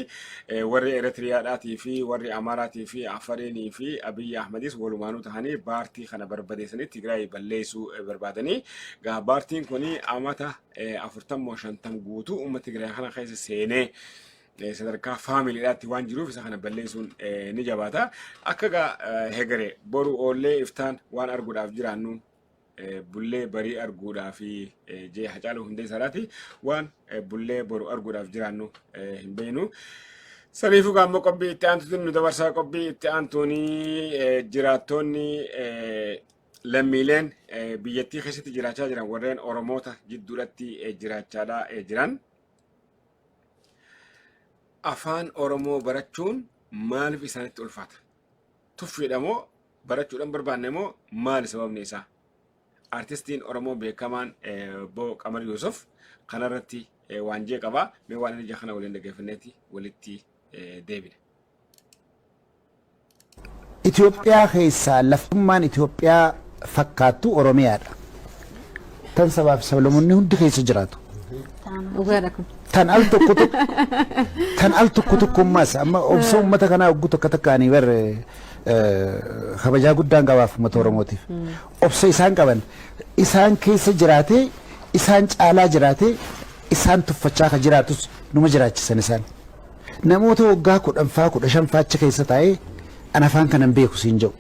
Warri Eritiriyaadhaatii fi warri Amaaraatii fi Afariinii fi Abiyyi Ahmadis walumaanuu ta'anii paartii kana barbadeessanii Tigraay balleessuu barbaadanii. Gaa paartiin kun amata 40 50 guutuu uummata Tigraay kana keessa seenee sadarkaa faamiliidhaatti waan jiruuf isa kana balleessuun ni jabaata. Akka gaa hegere boru oollee iftaan waan arguudhaaf jiraannu, bullee barii arguudhaaf jee Hacaaluu Hundeessaadhaati, waan bullee boru arguudhaaf jiraannu hin beeknu. Saniifuu gaammoo qophii itti aantuutiin nu dabarsaa. Qophii itti aantuunii jiraattonni, lammiileen biyyattii keessatti jiraachaa jiran, warreen Oromoota jidduudhatti jiraachaadhaa jiran, afaan Oromoo barachuun maaliif isaanitti ulfaata? Tuffiidha moo, barachuudhaan barbaanne moo, maali sababni isaa? Artistiin Oromoo beekamaan Obbo Qamar Yuusuf kanarratti waan jee qaba. Mee waan inni kana waliin dhaggeeffanneeti walitti deebina. Itoophiyaa keessaa laftummaan Itoophiyaa fakkaattu Oromiyaadha. Tan sabaaf sablammoonni hundi keessa jiraatu. Dhugaadha kun. Tan al tokko tokkummaas amma obsa uummata kanaa hogguu tokko takkaanii bar kabajaa guddaan qabaaf uummata Oromootiif. Obsa isaan qaban, isaan keessa jiraatee, isaan caalaa jiraatee, isaan tuffachaa ka jiraatus numa jiraachisan isaan. Namoota waggaa 10 faa 15 faa achi keessa taa'ee an afaan kanan beeku siin jedhu.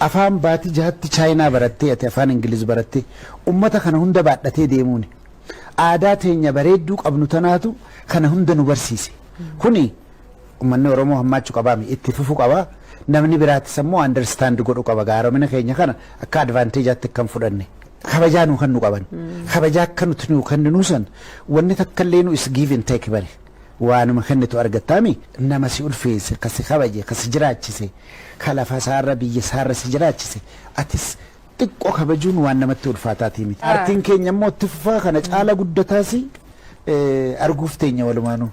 Afaan baatii 6tti Chaayinaa barattee, ati afaan Ingiliz barattee ummata kana hunda baadhatee deemuuni. Aadaa teenya bareedduu qabnu tanaatu kana hunda nu barsiise. Kuni uummanni Oromoo hammaachuu qabaami, itti fufuu qaba. Namni biraatis ammoo understand godhu qaba. Gaaromina keenya kana akka advantageaatti kan fudhanne. Kabajaa nu kan nu qaban. Kabajaa akka nuti nu kenninu san wanni takka illee nu is give and take bare. Waanuma kennitu argattaami. Nama si ulfeesse, ka si kabaje, ka si jiraachise, ka lafa isaarra, biyya isaarra si jiraachise, atis xiqqoo kabajuun waan namatti ulfaataatii miti. Aartiin keenya immoo itti fufaa, kana caala guddataas arguuf teenya walumaanuu.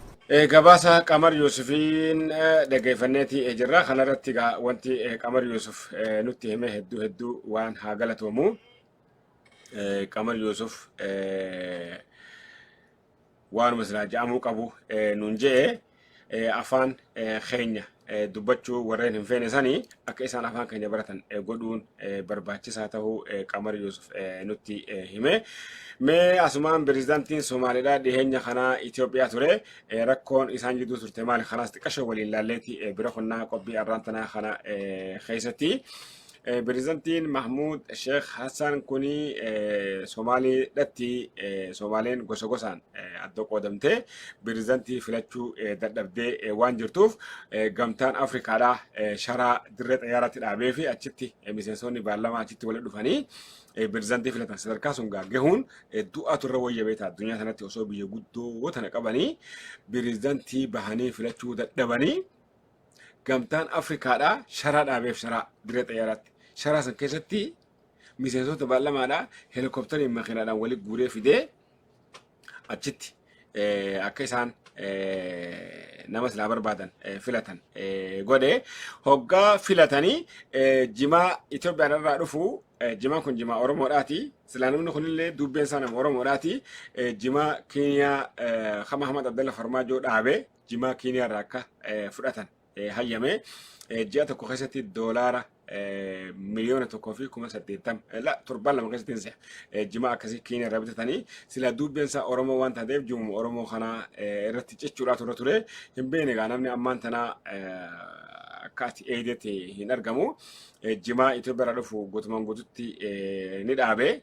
Gabaasa Qamar Yuusufiin dhaggeeffanneeti jirra. Kanarratti egaa wanti Qamar Yuusuf nutti hime hedduu hedduu waan haa galatoomu. Qamar Yuusuf waanuma silaa ja'amuu qabu nuun je'e. Afaan keenya dubbachuu warreen hin feene sanii akka isaan afaan keenya baratan godhuun barbaachisaa ta'uu Qamar Yuusuf nutti hime. Mee asumaan pirezidaantiin Somaaliidhaa dhiheenya kanaa Itoophiyaa ture, rakkoon isaan jidduu turte maali? Kanaas xiqqasho waliin laalleeti bira kunnaa qophii arraan tanaa kana keessatti. Pirezidaantiin Mahmuud Sheekh Hassan kuni Somaaliidhatti, Somaaleen gosa gosaan adda qoodamtee pirezidaantii filachuu dadhabdee waan jirtuuf, gamtaan Afrikaadhaa sharaa dirree xayyaaraatti dhaabee fi achitti miseensonni paarlaamaa achitti walitti dhufanii pirezidaantii filatan. Sadarkaa sun gahuun du'aatu irra wayya beektaa, addunyaa sanatti osoo biyya guddoo tana qabanii pirezidaantii bahanii filachuu dadhabanii, gamtaan Afrikaadhaa sharaa dhaabeef, sharaa dirree xayyaaraatti. Sharaa san keessatti miseensota paarlaamaadhaa helikooптariin makiinaadhaan walitti guuree fidee achitti akka isaan nama silaa barbaadan filatan godhe. Hoggaa filatanii jimaa Itoophiyaan irraa dhufu, jimaan kun jimaa Oromoodhaati. Silaa namni kunillee dubbeen isaa nama Oromoodhaati. Jimaa Keeniyaa kama Ahmad Abdalla Farmaajoo dhaabee jimaa Keeniyaa irraa akka fudhatan hayyame. Ji'a tokko keessatti doolaara 1,080,000 la torban 2 keessatti hin se'a. Jimaa akkasii Keeniyaa irraa bitatanii sila dubbeen isaa Oromoo waan taateef jimuma Oromoo kana irratti cichuudhaa ture ture. Hin beekne egaa namni ammaan tanaa akka ati eedetti hin argamu. Jimaa Itoophiyaa irraa dhufu guutumaan guututti ni dhaabe.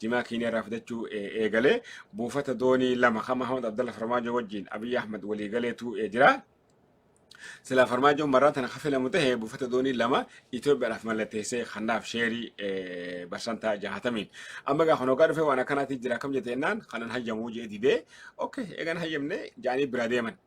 Jimaa Keeniyaa irraa fidachuu eegale. Buufata doonii lama kan Mahamad Abdalla Farmaajoo wajjin Abiyyi Ahmad walii galeetu jira. Silaa Farmaajoon marraa tana kafilamu ta'e buufata doonii lama Itoophiyaadhaaf mallatteessee kanaaf sheerii barsantaa 60n. Amma egaa kan hoggaa dhufee waan akkanaatti jira akkam jette jennaan kanan hayyamuu jee didee, okay, eegan hayyamne jaanii bira deeman.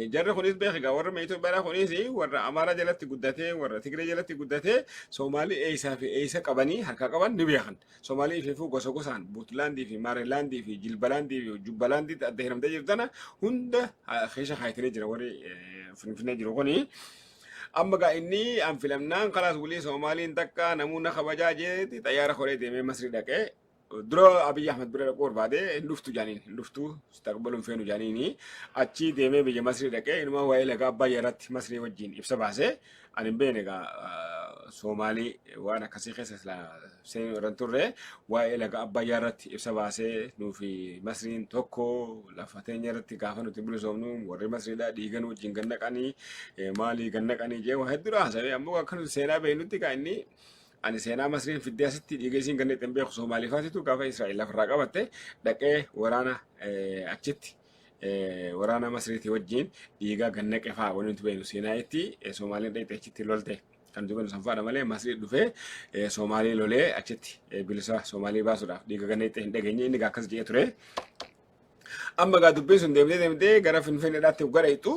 Jarri kunis beek egaa warra Itoophiyaadhaa kunis warra Amaaraa jalatti guddatee, warra Tigree jalatti guddatee, Soomaalii eessaa fi eessa qabanii harkaa qaban ni beekan. Soomaalii ifiifuu gosa gosaan Buutlaandii fi Maarilaandii fi Jilbalaandii fi Jubbalaandiitti adda hiramtee jirtu tana hunda keessa kaayatanii jira warri Finfinnee jiru kuni. Amma gaa inni an filamnaan kalaas wulii Soomaaliin takka namuuna kabajaa jeeti xayyaara koree deemee Masrii dhaqee dura Abiy Ahmed bira dhaquu barbaade, hin dhuftu jaaniin, hin dhuftu, si taqabbaluun feenu jaaniini. Achii deemee biyya Masrii dhaqee inuma waa'ee laga Abbayyaa irratti Masrii wajjin ibsa baase. Ani hin beekne egaa Soomaalii waan akkasii keessa silaa seenuu irra hin turre. Waa'ee laga Abbayyaa irratti ibsa baasee, nuufi Masriin tokko, lafa teenya irratti gaafa nuti bilisoomnu warri Masriidhaa dhiiga nu wajjin gannaqanii maalii gannaqanii jee waa hedduudha haasawee. Ammoo akka nuti seenaa beeknutti gaa inni ani seenaa Masriin fiddee asitti dhiiga isiin ganna hin beeku. Soomaaliifaatitu gaafa Israa'el lafarraa qabatte dhaqee waraana achitti waraana Masriitii wajjin dhiigaa gannaqe fa'aa wanti nuti beeknu seenaa itti Soomaaliin dhaqxe achitti lolte kan nuti beeknu san fa'aadha malee Masrii dhufee Soomaalii lolee achitti bilisa Soomaalii baasuudhaaf dhiiga gannaqxe hin dhageenye. Inni akkas jedhee ture. Amma egaa dubbiin sun deemtee deemtee gara Finfinneedhaatti gara ixxu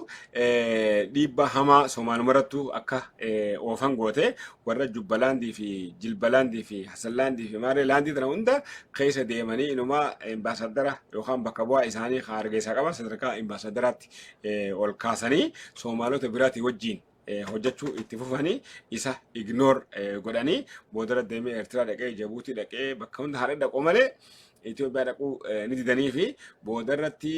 dhiibbaa hamaa Soomaalumarrattu akka oofan goote. Warra Jubbalaandii fi Jilbalaandii fi Hasallaandii fi Maaree Laandii tana hunda keessa deemanii inuma imbaasaddara yookaan bakka bu'aa isaanii kan Hargeysaa qaban sadarkaa imbaasaddaraatti ol kaasanii Soomaalota biraatii wajjin hojjechuu itti fufanii isa ignore godhanii boodara deemee Eertiraa dhaqee, Jabuutii dhaqee, bakka hunda haadha dhaqu malee Itoophiyaa dhaquu ni didanii fi boodarratti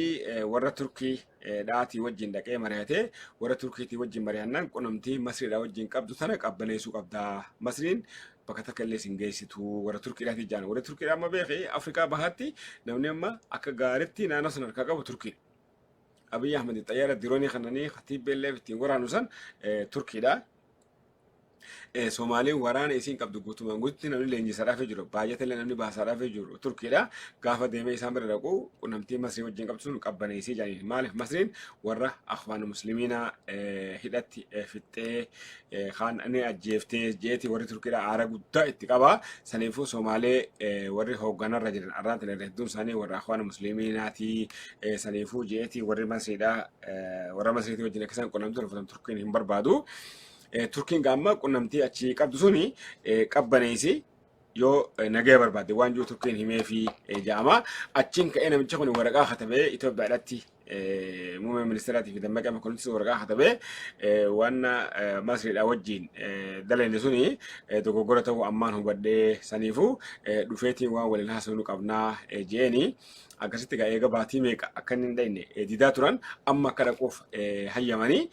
warra Turkii dhaatii wajjin dhaqee mari'atee, warra Turkiitii wajjin mari'annaan qunnamtii Masriidhaa wajjin qabdu tana qabbaneessuu qabda. Masriin bakka takka illee sin geessitu warra Turkiidhaatii jaan. Warra Turkiidhaa amma beeki Afrikaa bahaatti namni amma akka gaariitti naannoo sana harkaa qabu Turkiidha. Abiy Ahmed xayyaara diroonii kananii TPLF ittiin waraanu san Turkiidha. Somaaliin waraana isiin qabdu guutumaan guututti namni leenjisaadhaaf jiru, baajata illee namni baasaadhaaf jiru Turkiidha. Gaafa deemee isaan bira dhaqu qunnamtii Masrii wajjin qabdu sun qabbaneessee jedhaniin. Maaliif? Masriin warra Akhwaan Muslimiinaa hidhatti fixxee kaan ni ajjeeftee jeeti warri Turkiidha aara guddaa itti qaba. Saniifuu Somaalee warri hoogganarra jiran arraan tana hedduun isaanii warra Akhwaan Muslimiinaati. Saniifuu jeeti warri Masriidha warra Masriitii wajjin akka isaan qunnamtii tolfatan Turkiin hin barbaadu. Turkiin gaamma qunnamtii achi qabdu suni qabbaneessi yoo nagaya barbaadde waan jiru Turkiin himee fi ja'ama. Achiin ka'ee namichi kun waraqaa katabee Itoophiyaadhaatti muummee ministeeraatii fi Dammaqee Mokonninis waraqaa katabee waan Masriidhaa wajjin dalane suni dogoggora ta'uu ammaan hubadhee, saniifuu dhufeetiin waan waliin haasofnu qabnaa jeeni. Akkasitti egaa eega baatii meeqa akka inni hin dhaqne didaa turan, amma akka dhaquuf hayyamanii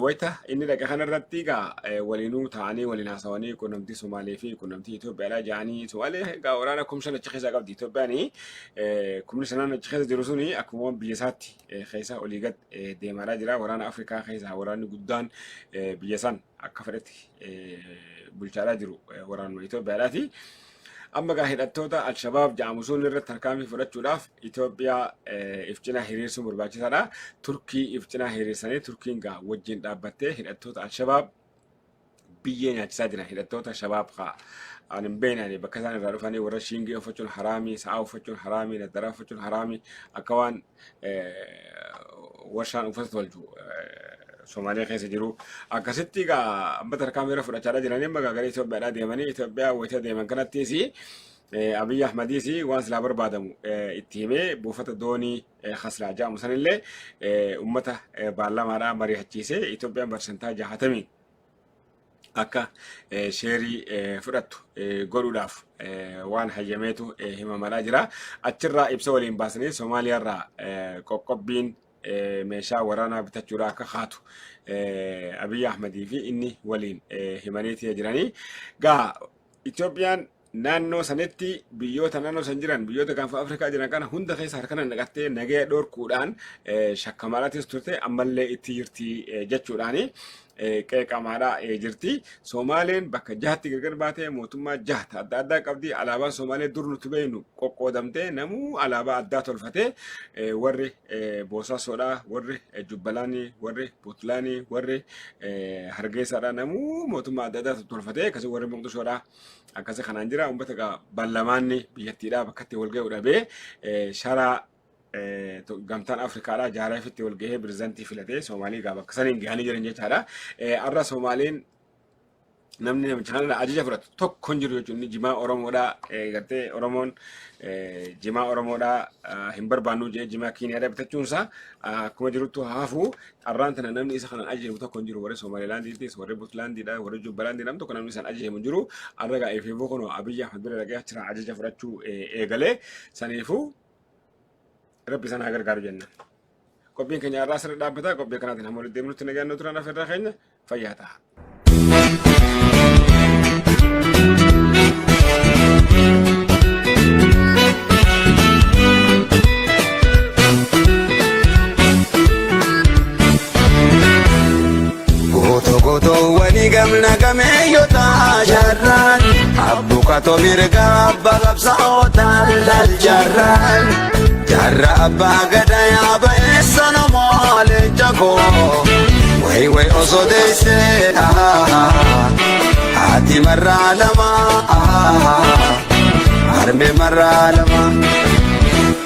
wayita inni dhaqe kanarratti egaa waliinuu ta'anii waliin haasawanii qunnamtii Somaalee fi qunnamtii Itoophiyaadhaa ja'anii. Somaalee egaa waraana 5,000 achi keessaa qabdi Itoophiyaan. 5,000 achi keessa jiru suni akkuma biyya isaatti keessa olii gad deemaadhaa jira. Waraana Afrikaa keessaa waraanni guddaan biyya san akka fedhetti bulchaadhaa jiru waraanuma Itoophiyaadhaati. Amma egaa hidhattoota Alshabaab jedhamu sun irratti tarkaanfii fudhachuudhaaf Itoophiyaa if cinaa hiriirsuun barbaachisaadha. Turkii if cinaa hiriirsanii Turkiin gaa wajjin dhaabbattee hidhattoota Alshabaab biyyee nyaachisaa jiran. Hidhattoota Shabaab kaa ani hin beekne ani bakka isaan irraa dhufanii, warra shiingee uffachuun haraamii, sa'aa uffachuun haraamii, naddaraa uffachuun haraamii, akka waan warshaan uffata tolchu Somaaliyaa keessa jiru. Akkasitti egaa amma tarkaanfii irra fudhachaadha jiranii amma gara Itoophiyaadhaa deemanii. Itoophiyaa wayita deeman kanattis Abiy Ahmadiis waan silaa barbaadamu itti himee buufata doonii Haslaa jedhamu sanillee uummata baarlamaadhaa mari'achiisee Itoophiyaan barsantaa 60 akka sheerii fudhattu godhuudhaaf waan hayyameetu himamadhaa jira. Achirraa ibsa waliin baasanii Somaaliyaarraa qoqqobbiin meeshaa waraanaa bitachuudhaa akka kaatu Abiyyi Ahmadii fi inni waliin himaniitii jiranii. Gaa Itoophiyaan naannoo sanitti biyyoota naannoo san jiran, biyyoota Gaanfa Afrikaa jiran kana hunda keessa harka naqattee nagaya dhorkuudhaan shakkamaatis turte, ammallee itti jirti jechuudhaani qeeqamaadha jirti. Somaaleen bakka jahatti gargar baatee mootummaa jahata adda addaa qabdi. Alaabaan Somaalee dur nuti beeknu qoqqoodamtee namuu alaabaa addaa tolfatee, warri Boosaasoodha, warri Jubbalaanii, warri Puutlaanii, warri Hargeysaadha, namuu mootummaa adda addaa tolfatee, akkasuma warri Moqdishoodha. Akkasii kanaan jira. Uummata ballamaanni biyyattiidha bakka itti wal ga'u dhabee sharaa Gamtaan Afrikaadha jaareefitti wal gahee pirezidaantii filatee Soomaalii gaa bakka saniin gahanii jiran jechaadha. Har'a Soomaaliin namni namicha kanarraa ajaja fudhatu tokko hin jiru jechuun, inni jimaa Oromoodhaa gartee Oromoon jimaa Oromoodhaa hin barbaannu jedhee jimaa Kiiniyaadhaa bitachuunsaa akkuma jiruttu haafuu, har'aan tana namni isa kanaan ajajamu tokko hin jiru. Warri Somaalilaandiitis, warri Puntlaandiidha, warri Jubbalaandii, namni tokko namni isaan ajajamu hin jiru. Har'a gaa ifeefuu kunoo Abiyyi Ahmed bira dhaqee achirraa ajaja fudhachuu eegalee, saniifuu Rabbi isaan haa gargaaru jenna. Qophiin keenya har'aa asirra dhaabbata. Qophii kanaatiin hamma walitti deemnutti nagaan nu turan, afeerraa keenya fayyaa ta'a. Gooto gootoowwanii gamna gameeyyota jaarraan, abbuqatoo mirga abbaa qabsaa'otaan laal jaarraan, jaarra abbaa gadaa yaaba eessa namoo leenca koo, way way osoo deessee haati marraa lama, harmee marraa lama.